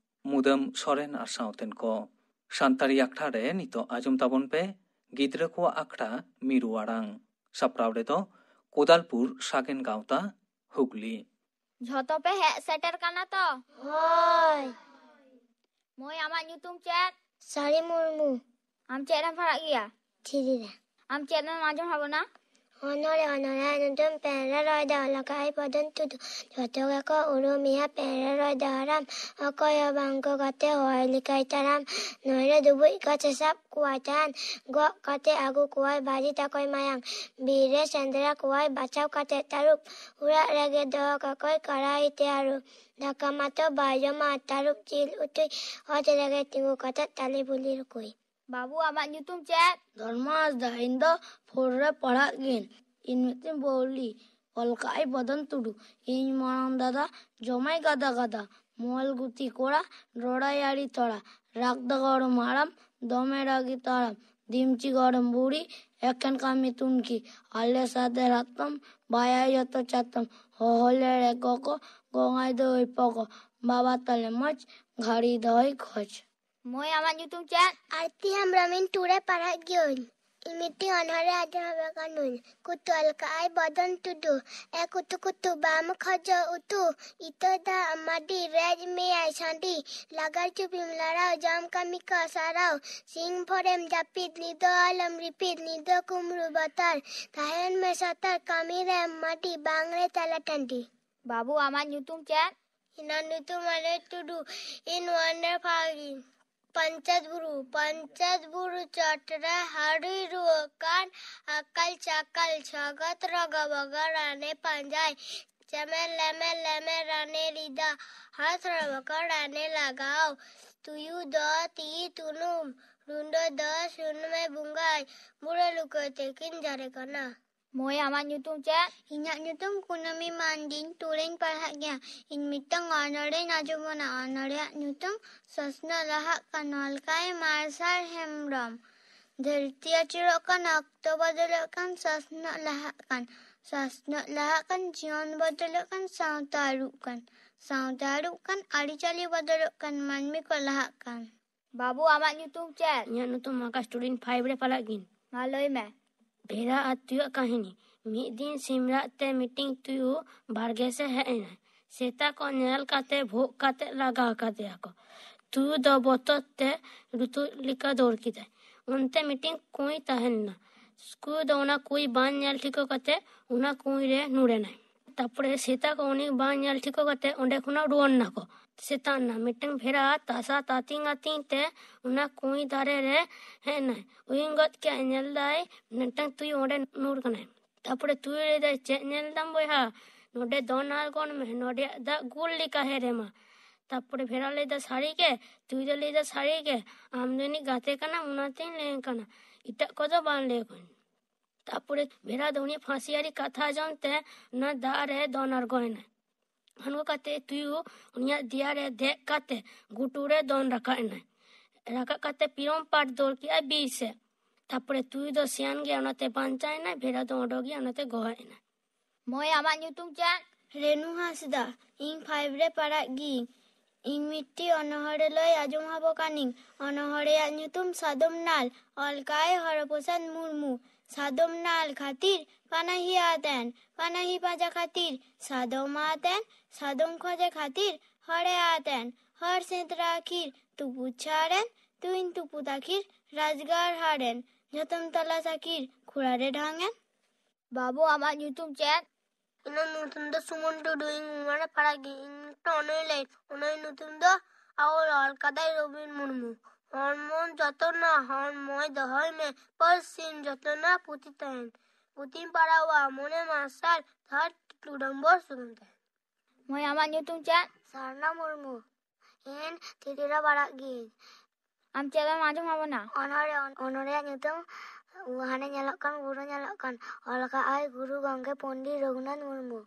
ᱢᱩᱫᱟᱹᱢ ᱥᱚᱨᱮᱱ ᱟᱨ ᱥᱟᱶᱛᱮᱱ ᱠᱚ᱾ ᱥᱟᱱᱛᱟᱲᱤ ᱟᱠᱷᱲᱟ ᱨᱮ ᱱᱤᱛᱚᱜ ᱟᱸᱡᱚᱢ ᱛᱟᱵᱚᱱ ᱯᱮ ᱜᱤᱫᱽᱨᱟᱹ ᱠᱚᱣᱟᱜ ᱟᱠᱷᱲᱟ ᱢᱤᱨᱩ ᱟᱲᱟᱝ᱾ ᱥᱟᱯᱲᱟᱣ ᱨᱮᱫᱚ ᱠᱳᱫᱟᱞᱯᱩᱨ ᱥᱟᱜᱮᱱ ᱜᱟᱶᱛᱟ, ᱦᱩᱜᱽᱞᱤ᱾ ᱡᱷᱚᱛᱚ ᱯᱮ ᱦᱮᱡ ᱥᱮᱴᱮᱨ ᱠᱟᱱᱟ ᱛᱚ? ᱦᱳᱭ᱾ ᱢᱟᱹᱭ, ᱟᱢᱟᱜ ᱧᱩᱛᱩᱢ ᱪᱮᱫ? ᱥᱟᱹᱨᱤ ᱢᱩᱨᱢᱩ᱾ ᱟᱢ ᱪᱮᱫ ᱨᱮᱢ ᱯᱟᱲᱦᱟᱜ ᱜᱮᱭᱟ? ᱛᱷᱨᱤ ᱨᱮ᱾ ᱟᱢ ᱪᱮᱫ ᱮᱢ ᱟᱸᱡᱚᱢ ᱟᱵᱚᱱᱟ? ᱚᱱᱚᱬᱦᱮ, ᱚᱱᱚᱬᱦᱮ ᱧᱩᱛᱩᱢ ᱯᱮᱱᱨᱮ ᱨᱚᱭ ᱫᱚ ᱚᱞ ᱟᱠᱟᱫ ᱟᱭ ᱯᱚᱫᱚᱱ ᱴᱩᱰᱩ᱾ ᱡᱷᱚᱛᱚ ᱜᱮᱠᱚ ᱩᱨᱩᱢᱮᱭᱟ ᱯᱮᱱᱨᱮ ᱨᱚᱭ ᱫᱚ ᱦᱟᱲᱟᱢ᱾ ᱚᱠᱚᱭ ᱦᱚᱸ ᱵᱟᱝ ᱠᱚ ᱜᱟᱛᱮ ᱦᱚᱲ ᱞᱮᱠᱟᱭ ᱛᱟᱲᱟᱢ᱾ ᱱᱚᱭᱨᱮ ᱰᱩᱵᱩᱡ ᱠᱟᱛᱮ ᱥᱟᱵ ᱠᱚᱣᱟᱭ ᱛᱟᱦᱮᱱ᱾ ᱜᱚᱜ ᱠᱟᱛᱮ ᱟᱹᱜᱩ ᱠᱚᱣᱟᱭ ᱵᱟᱹᱡᱤ ᱛᱟᱠᱚᱭ ᱢᱟᱭᱟᱝ᱾ ᱵᱤᱨ ᱨᱮ ᱥᱮᱸᱫᱽᱨᱟ ᱠᱚᱣᱟᱭ ᱵᱟᱪᱷᱟᱣ ᱠᱟᱛᱮ ᱛᱟᱹᱨᱩᱵ᱾ ᱚᱲᱟᱜ ᱨᱮᱜᱮ ᱫᱚᱦᱚ ᱠᱟᱠᱚᱭ ᱠᱟᱲᱟᱭ ᱛᱮ ᱟᱹᱨᱩᱵ᱾ ᱫᱟᱠᱟ ᱢᱟᱛᱚ ᱵᱟᱭ ᱡᱚᱢᱟ ᱛᱟᱹᱨᱩᱵ ᱡᱤᱞ ᱩᱛᱩᱭ᱾ ᱚᱛ ᱨᱮᱜᱮ ᱛᱤᱸᱜᱩ ᱠᱟᱛᱮ ᱛᱟᱞᱮ ᱵᱩᱞᱤ ᱨᱩᱠᱩᱭ᱾ ᱵᱟᱹᱵᱩ, ᱟᱢᱟᱜ ᱧᱩᱛᱩᱢ ᱪᱮᱫ? ᱫᱷᱚᱨᱢᱚ ᱦᱟᱸᱥᱫᱟ᱾ ᱤᱧ ᱫᱚ ᱯᱷᱳᱨ ᱨᱮ ᱯᱟᱲᱦᱟᱜ ᱜᱤᱭᱟᱹᱧ᱾ ᱤᱧ ᱢᱤᱫᱴᱮᱱ ᱵᱟᱹᱣᱞᱤ ᱚᱞ ᱠᱟᱜᱼᱟᱭ ᱵᱚᱫᱚᱱ ᱴᱩᱰᱩ᱾ ᱤᱧ ᱢᱟᱨᱟᱝ ᱫᱟᱫᱟ ᱡᱚᱢᱟᱭ ᱜᱟᱫᱟ ᱜᱟᱫᱟ, ᱢᱚᱞ ᱜᱩᱛᱤ ᱠᱚᱲᱟ, ᱨᱚᱲᱟᱭ ᱟᱹᱰᱤ ᱛᱚᱲᱟ, ᱨᱟᱜᱽᱫᱟ ᱜᱚᱲᱚᱢ ᱦᱟᱲᱟᱢ, ᱫᱚᱢᱮ ᱨᱟᱹᱜᱤ ᱛᱟᱲᱟᱢ, ᱫᱤᱢᱪᱤ ᱜᱚᱲᱚᱢ ᱵᱩᱲᱦᱤ, ᱮᱠᱷᱮᱱ ᱠᱟᱹᱢᱤ ᱛᱩᱱᱠᱷᱤ, ᱟᱞᱮ ᱥᱟᱫᱮᱨ ᱦᱟᱛᱚᱢ, ᱵᱟᱭᱟᱭ ᱡᱚᱛᱚ ᱪᱟᱛᱚᱢ, ᱦᱚᱦᱚ ᱞᱮᱲᱮ ᱠᱚᱠᱚ, ᱜᱚᱝᱟᱭ ᱫᱚ ᱳᱭ ᱯᱚᱠᱚ, ᱵᱟᱵᱟ ᱛᱟᱞᱮ ᱢᱚᱡᱽ, ᱜᱷᱟᱹᱲᱤ ᱫᱚᱦᱚᱭ ᱠᱷᱚᱡᱽ᱾ ᱢᱟᱹᱭ, ᱟᱢᱟᱜ ᱧᱩᱛᱩᱢ ᱪᱮᱫ? ᱟᱨᱛᱤ ᱦᱮᱢᱵᱨᱚᱢ᱾ ᱤᱧ ᱴᱩ ᱨᱮ ᱯᱟᱲᱦᱟᱜ ᱜᱤᱭᱟᱹᱧ᱾ ᱤᱧ ᱢᱤᱫᱴᱤᱡ ᱚᱱᱚᱬᱦᱮ ᱟᱸᱡᱚᱢ ᱟᱯᱮ ᱠᱟᱹᱱᱟᱹᱧ᱾ ᱠᱩᱛᱩ ᱚᱞ ᱠᱟᱜᱼᱟᱭ ᱵᱚᱫᱚᱱ ᱴᱩᱰᱩ᱾ ᱮ ᱠᱩᱛᱩ ᱠᱩᱛᱩ ᱵᱟᱢ ᱠᱷᱚᱡᱚᱜ ᱩᱛᱩ, ᱤᱛᱟᱹ ᱫᱟᱜ ᱢᱟᱹᱰᱤ, ᱨᱮᱡ ᱢᱮᱭᱟᱭ ᱥᱟᱺᱰᱤ, ᱞᱟᱜᱟᱨ ᱪᱩᱯᱤᱢ ᱞᱟᱲᱟᱣ, ᱡᱟᱢ ᱠᱟᱹᱢᱤ ᱠᱚ ᱥᱟᱨᱟᱣ, ᱥᱤᱧ ᱵᱷᱳᱨᱮᱢ ᱡᱟᱹᱯᱤᱫ, ᱧᱤᱫᱟᱹ ᱟᱞᱚᱢ ᱨᱤᱯᱤᱫ, ᱧᱤᱫᱟᱹ ᱠᱩᱢᱵᱽᱲᱩ ᱵᱚᱛᱚᱨ, ᱛᱟᱦᱮᱱ ᱢᱮ ᱥᱚᱛᱚᱨ, ᱠᱟᱹᱢᱤ ᱨᱮ ᱢᱟᱹᱰᱤ, ᱵᱟᱝ ᱨᱮ ᱛᱟᱞᱟ ᱴᱟᱺᱰᱤ᱾ ᱵᱟᱹᱵᱩ, ᱟᱢᱟᱜ ᱧᱩᱛᱩᱢ ᱪᱮᱫ? ᱤᱧᱟᱹᱜ ᱧᱩᱛᱩᱢ ᱟᱞᱮ ᱴᱩᱰᱩ᱾ ᱤᱧ ᱚᱣᱟᱱ ᱨᱮ ᱯᱟᱲᱦᱟᱜ ᱜᱤᱭᱟᱹᱧ᱾ ᱯᱚᱧᱪᱟᱭᱮᱛ ᱵᱩᱨᱩ, ᱯᱚᱧᱪᱟᱭᱮᱛ ᱵᱩᱨᱩ ᱪᱚᱴ ᱨᱮ ᱦᱟᱹᱲᱩᱭ ᱨᱩᱣᱟᱹᱜ ᱠᱟᱱ, ᱟᱠᱟᱞ ᱪᱟᱠᱟᱞ ᱪᱷᱚᱜᱚᱛ ᱨᱚᱜᱚ ᱵᱚᱜᱚ ᱨᱟᱱᱮ ᱯᱟᱸᱡᱟᱭ᱾ ᱪᱮᱢᱮᱨ ᱞᱮᱢᱮᱨ ᱞᱮᱢᱮᱨ ᱨᱟᱱᱮ ᱨᱤᱫᱟ, ᱦᱟᱛ ᱨᱚᱵᱚᱠᱚ ᱨᱟᱱᱮ ᱞᱟᱜᱟᱣ᱾ ᱛᱩᱭᱩ ᱫᱚ ᱛᱤ ᱛᱩᱱᱩᱢ, ᱨᱩᱸᱰᱟᱹ ᱫᱚ ᱥᱩᱱᱩᱢᱮ ᱵᱚᱸᱜᱟᱭ, ᱵᱩᱲᱟᱹ ᱞᱩᱠᱟᱹᱭ ᱛᱮᱠᱤᱱ ᱡᱟᱨᱮ ᱠᱟᱱᱟ᱾ ᱢᱟᱹᱭ, ᱟᱢᱟᱜ ᱧᱩᱛᱩᱢ ᱪᱮᱫ? ᱤᱧᱟᱹᱜ ᱧᱩᱛᱩᱢ ᱠᱩᱱᱟᱹᱢᱤ ᱢᱟᱱᱰᱤ, ᱤᱧ ᱴᱩ ᱨᱮᱧ ᱯᱟᱲᱦᱟᱜ ᱜᱮᱭᱟ᱾ ᱤᱧ ᱢᱤᱫᱴᱟᱝ ᱚᱱᱚᱬᱦᱮᱧ ᱟᱸᱡᱚᱢ ᱵᱚᱱᱟ᱾ ᱚᱱᱚᱬᱦᱮᱭᱟᱜ ᱧᱩᱛᱩᱢ ᱥᱚᱥᱱᱚᱜ ᱞᱟᱦᱟᱜ ᱠᱟᱱ, ᱚᱞ ᱠᱟᱜᱼᱟᱭ ᱢᱟᱨᱥᱟᱞ ᱦᱮᱢᱵᱨᱚᱢ᱾ ᱫᱷᱟᱹᱨᱛᱤ ᱟᱹᱪᱩᱨᱚᱜ ᱠᱟᱱ, ᱚᱠᱛᱚ ᱵᱚᱫᱚᱞᱚᱜ ᱠᱟᱱ, ᱥᱚᱥᱱᱚᱜ ᱞᱟᱦᱟᱜ ᱠᱟᱱ, ᱥᱟᱥᱱᱚᱜ ᱞᱟᱦᱟᱜ ᱠᱟᱱ, ᱡᱤᱭᱚᱱ ᱵᱚᱫᱚᱞᱚᱜ ᱠᱟᱱ, ᱥᱟᱶᱛᱟ ᱟᱹᱨᱩᱜ ᱠᱟᱱ᱾ ᱥᱟᱶᱛᱟ ᱟᱹᱨᱩᱜ ᱠᱟᱱ, ᱟᱹᱨᱤᱪᱟᱹᱞᱤ ᱵᱚᱫᱚᱞᱚᱜ ᱠᱟᱱ, ᱢᱟᱹᱱᱢᱤ ᱠᱚ ᱞᱟᱦᱟᱜ ᱠᱟᱱ᱾ ᱵᱟᱹᱵᱩ, ᱟᱢᱟᱜ ᱧᱩᱛᱩᱢ ᱪᱮᱫ? ᱤᱧᱟᱹᱜ ᱧᱩᱛᱩᱢ ᱟᱠᱟᱥ ᱴᱩᱰᱩ, ᱤᱧ five ᱨᱮ ᱯᱟᱲᱦᱟᱜ ᱜᱤᱧ᱾ ᱢᱟ ᱞᱟᱹᱭ ᱢᱮ᱾ ᱵᱷᱮᱲᱟ ᱟᱨ ᱛᱩᱭᱩᱣᱟᱜ ᱠᱟᱹᱦᱱᱤ᱾ ᱢᱤᱫ ᱫᱤᱱ ᱥᱤᱢᱨᱟᱜ ᱛᱮ ᱢᱤᱫᱴᱤᱱ ᱛᱩᱭᱩ ᱵᱟᱲᱜᱮ ᱥᱮᱫ ᱦᱮᱡ ᱮᱱᱟᱭ᱾ ᱥᱮᱛᱟ ᱠᱚ ᱧᱮᱞ ᱠᱟᱛᱮ ᱵᱷᱳᱜ ᱠᱟᱛᱮ ᱞᱟᱜᱟ ᱟᱠᱟᱫᱮᱭᱟ ᱠᱚ᱾ ᱛᱩᱭᱩ ᱫᱚ ᱵᱚᱛᱚᱨ ᱛᱮ ᱞᱩᱛᱩᱨ ᱞᱮᱠᱟ ᱫᱟᱹᱲ ᱠᱮᱫᱟᱭ᱾ ᱚᱱᱛᱮ ᱢᱤᱫᱴᱤᱱ ᱠᱩᱸᱭ ᱛᱟᱦᱮᱸ ᱞᱮᱱᱟ᱾ ᱠᱩᱸᱭ ᱫᱚ ᱚᱱᱟ ᱠᱩᱸᱭ ᱵᱟᱝ ᱧᱮᱞ ᱴᱷᱤᱠᱟᱹ ᱠᱟᱛᱮ ᱚᱱᱟ ᱠᱩᱸᱭ ᱨᱮ ᱧᱩᱨ ᱮᱱᱟᱭ᱾ ᱛᱟᱯᱚᱨᱮ ᱥᱮᱛᱟ ᱠᱚ ᱩᱱᱤ ᱵᱟᱝ ᱧᱮᱞ ᱴᱷᱤᱠᱟᱹ ᱠᱟᱛᱮ ᱚᱸᱰᱮ ᱠᱷᱚᱱᱟᱜ ᱨᱩᱣᱟᱹᱲ ᱱᱟᱠᱚ᱾ ᱥᱮᱛᱟᱜ ᱮᱱᱟ, ᱢᱤᱫᱴᱟᱝ ᱵᱷᱮᱲᱟ ᱛᱟᱥᱟ ᱛᱟᱹᱛᱤᱧ ᱟᱹᱛᱤᱧ ᱛᱮ ᱚᱱᱟ ᱠᱩᱸᱭ ᱫᱟᱨᱮ ᱨᱮ ᱦᱮᱡ ᱮᱱᱟᱭ᱾ ᱩᱭᱩᱝ ᱜᱚᱫ ᱠᱮᱜᱼᱟᱭ, ᱧᱮᱞ ᱫᱟᱭ ᱢᱤᱫᱴᱟᱝ ᱛᱩᱭᱩ ᱚᱸᱰᱮ ᱧᱩᱨ ᱠᱟᱱᱟᱭ᱾ ᱛᱟᱯᱚᱨᱮ ᱛᱩᱭᱩ ᱞᱟᱹᱭ ᱫᱟᱭ, "ᱪᱮᱫ ᱧᱮᱞ ᱫᱟᱢ ᱵᱚᱭᱦᱟ? ᱱᱚᱰᱮ ᱫᱚᱱ ᱟᱬᱜᱚᱱ ᱢᱮ, ᱱᱚᱰᱮᱭᱟᱜ ᱫᱟᱜ ᱜᱩᱲ ᱞᱮᱠᱟ ᱦᱮᱨᱮᱢᱟ᱾" ᱛᱟᱯᱚᱨᱮ ᱵᱷᱮᱲᱟ ᱞᱟᱹᱭ ᱫᱟ, "ᱥᱟᱹᱨᱤ ᱜᱮ?" ᱛᱩᱭᱩ ᱫᱚ ᱞᱟᱹᱭ ᱫᱟ, "ᱥᱟᱹᱨᱤ ᱜᱮ, ᱟᱢ ᱫᱚ ᱤᱧᱤᱡ ᱜᱟᱛᱮ ᱠᱟᱱᱟᱢ, ᱚᱱᱟᱛᱤᱧ ᱞᱟᱹᱭ ᱟᱢ ᱠᱟᱱᱟ, ᱮᱴᱟᱜ ᱠᱚᱫᱚ ᱵᱟᱝ ᱞᱟᱹᱭ ᱟᱠᱚᱣᱟᱹᱧ᱾" ᱛᱟᱯᱚᱨᱮ ᱵᱷᱮᱲᱟ ᱫᱚ ᱩᱱᱤᱭᱟᱜ ᱯᱷᱟᱹᱥᱤᱭᱟᱹᱨᱤ ᱠᱟᱛᱷᱟ ᱟᱸᱡᱚᱢ ᱛᱮ ᱚᱱᱟ ᱫᱟᱜ ᱨᱮ ᱫᱚᱱ ᱟᱬᱜᱚᱭᱮᱱᱟᱭ᱾ ᱚᱱᱠᱟ ᱠᱟᱛᱮ ᱛᱩᱭᱩ ᱩᱱᱤᱭᱟᱜ ᱫᱮᱭᱟ ᱨᱮ ᱫᱮᱡ ᱠᱟᱛᱮ ᱜᱩᱴᱩ ᱨᱮ ᱫᱚᱱ ᱨᱟᱠᱟᱵ ᱮᱱᱟᱭ᱾ ᱨᱟᱠᱟᱵ ᱠᱟᱛᱮ ᱯᱤᱨᱚᱢ ᱯᱟᱴ ᱫᱟᱹᱲ ᱠᱮᱜᱼᱟᱭ ᱵᱤᱨ ᱥᱮᱫ᱾ ᱛᱟᱯᱚᱨᱮ ᱛᱩᱭᱩ ᱫᱚ ᱥᱮᱭᱟᱱ ᱜᱮᱭᱟ, ᱚᱱᱟᱛᱮ ᱵᱟᱧᱪᱟᱣ ᱮᱱᱟᱭ, ᱵᱷᱮᱲᱟ ᱫᱚ ᱚᱰᱚᱠ ᱜᱮᱭᱟ, ᱚᱱᱟᱛᱮ ᱜᱚᱦᱚᱲ ᱮᱱᱟᱭ᱾ ᱢᱟᱹᱭ, ᱟᱢᱟᱜ ᱧᱩᱛᱩᱢ ᱪᱮᱫ? ᱨᱮᱱᱩ ᱦᱟᱸᱥᱫᱟ, ᱤᱧ five ᱨᱮ ᱯᱟᱲᱦᱟᱜ ᱜᱤᱭᱟᱹᱧ᱾ ᱤᱧ ᱢᱤᱫᱴᱤᱡ ᱚᱱᱚᱬᱦᱮ ᱞᱟᱹᱭ ᱟᱸᱡᱚᱢ ᱟᱵᱚ ᱠᱟᱹᱱᱟᱹᱧ᱾ ᱚᱱᱚᱬᱦᱮᱭᱟᱜ ᱧᱩᱛᱩᱢ ᱥᱟᱫᱚᱢ ᱱᱟᱞ, ᱚᱞ ᱠᱟᱜᱼᱟᱭ ᱦᱚᱨᱚᱯᱨᱚᱥᱟᱫᱽ ᱢᱩᱨᱢᱩ᱾ ᱥᱟᱫᱚᱢ ᱱᱟᱞ ᱠᱷᱟᱹᱛᱤᱨ ᱯᱟᱱᱟᱦᱤ ᱟᱫ ᱮᱱ, ᱯᱟᱱᱟᱦᱤ ᱯᱟᱸᱡᱟ ᱠᱷᱟᱹᱛᱤᱨ ᱥᱟᱫᱚᱢ ᱟᱫ ᱮᱱ, ᱥᱟᱫᱚᱢ ᱠᱷᱚᱡᱮ ᱠᱷᱟᱹᱛᱤᱨ ᱦᱚᱲᱮ ᱟᱫ ᱮᱱ, ᱦᱚᱲ ᱥᱮᱸᱫᱽᱨᱟ ᱟᱹᱠᱷᱤᱨ ᱛᱩᱯᱩᱫ ᱪᱷᱟᱲ ᱮᱱ, ᱛᱩᱧ ᱛᱩᱯᱩᱫ ᱟᱹᱠᱷᱤᱨ ᱨᱟᱡᱽᱜᱟᱲ ᱦᱟᱲ ᱮᱱ, ᱡᱚᱛᱚᱢ ᱛᱚᱞᱟᱥ ᱟᱹᱠᱷᱤᱨ ᱠᱷᱩᱲᱟ ᱨᱮ ᱰᱷᱟᱝ ᱮᱱ᱾ ᱵᱟᱹᱵᱩ, ᱟᱢᱟᱜ ᱧᱩᱛᱩᱢ ᱪᱮᱫ? ᱤᱧᱟᱹᱜ ᱧᱩᱛᱩᱢ ᱫᱚ ᱥᱩᱢᱚᱱ ᱴᱩᱰᱩ, ᱤᱧ ᱢᱚᱬᱮ ᱯᱟᱲᱟ ᱜᱮ᱾ ᱤᱧ ᱢᱤᱫᱴᱟᱝ ᱚᱱᱚᱬᱦᱮ ᱞᱟᱹᱭ, ᱚᱱᱚᱬᱦᱮ ᱧᱩᱛᱩᱢ ᱫᱚ ᱟᱣ ᱚᱞ ᱠᱟᱫᱟᱭ ᱨᱚᱵᱤᱱ ᱢᱩᱨᱢᱩ᱾ ᱦᱚᱲᱢᱚ ᱡᱚᱛᱚᱱᱟ, ᱦᱚᱲᱢᱚᱭ ᱫᱚᱦᱚᱭ ᱢᱮ, ᱯᱟᱹᱨᱥᱤᱢ ᱡᱚᱛᱚᱱᱟ, ᱯᱩᱛᱷᱤ ᱛᱟᱦᱮᱱ᱾ ᱯᱩᱛᱷᱤᱢ ᱯᱟᱲᱦᱟᱣᱟ, ᱢᱚᱱᱮ ᱢᱟᱨᱥᱟᱞ, ᱫᱷᱟᱨ ᱴᱩᱰᱟᱹᱢᱵᱚᱨ ᱥᱩᱜᱩᱢ ᱛᱟᱦᱮᱱ᱾ ᱢᱟᱹᱭ, ᱟᱢᱟᱜ ᱧᱩᱛᱩᱢ ᱪᱮᱫ? ᱥᱟᱨᱱᱟ ᱢᱩᱨᱢᱩ᱾ ᱤᱧ ᱛᱷᱨᱤ ᱨᱮ ᱯᱟᱲᱦᱟᱜ ᱜᱤᱭᱟᱹᱧ᱾ ᱟᱢ ᱪᱮᱫ ᱮᱢ ᱟᱸᱡᱚᱢ ᱟᱵᱚᱱᱟ? ᱚᱱᱚᱬᱦᱮ, ᱚᱱᱚᱬᱦᱮᱭᱟᱜ ᱧᱩᱛᱩᱢ ᱦᱟᱱᱮ ᱧᱮᱞᱚᱜ ᱠᱟᱱ ᱵᱩᱨᱩ ᱧᱮᱞᱚᱜ ᱠᱟᱱ, ᱚᱞ ᱠᱟᱜᱼᱟᱭ ᱜᱩᱨᱩ ᱜᱚᱢᱠᱮ ᱯᱚᱱᱰᱤᱛ ᱨᱚᱜᱷᱩᱱᱟᱛᱷ ᱢᱩᱨᱢᱩ᱾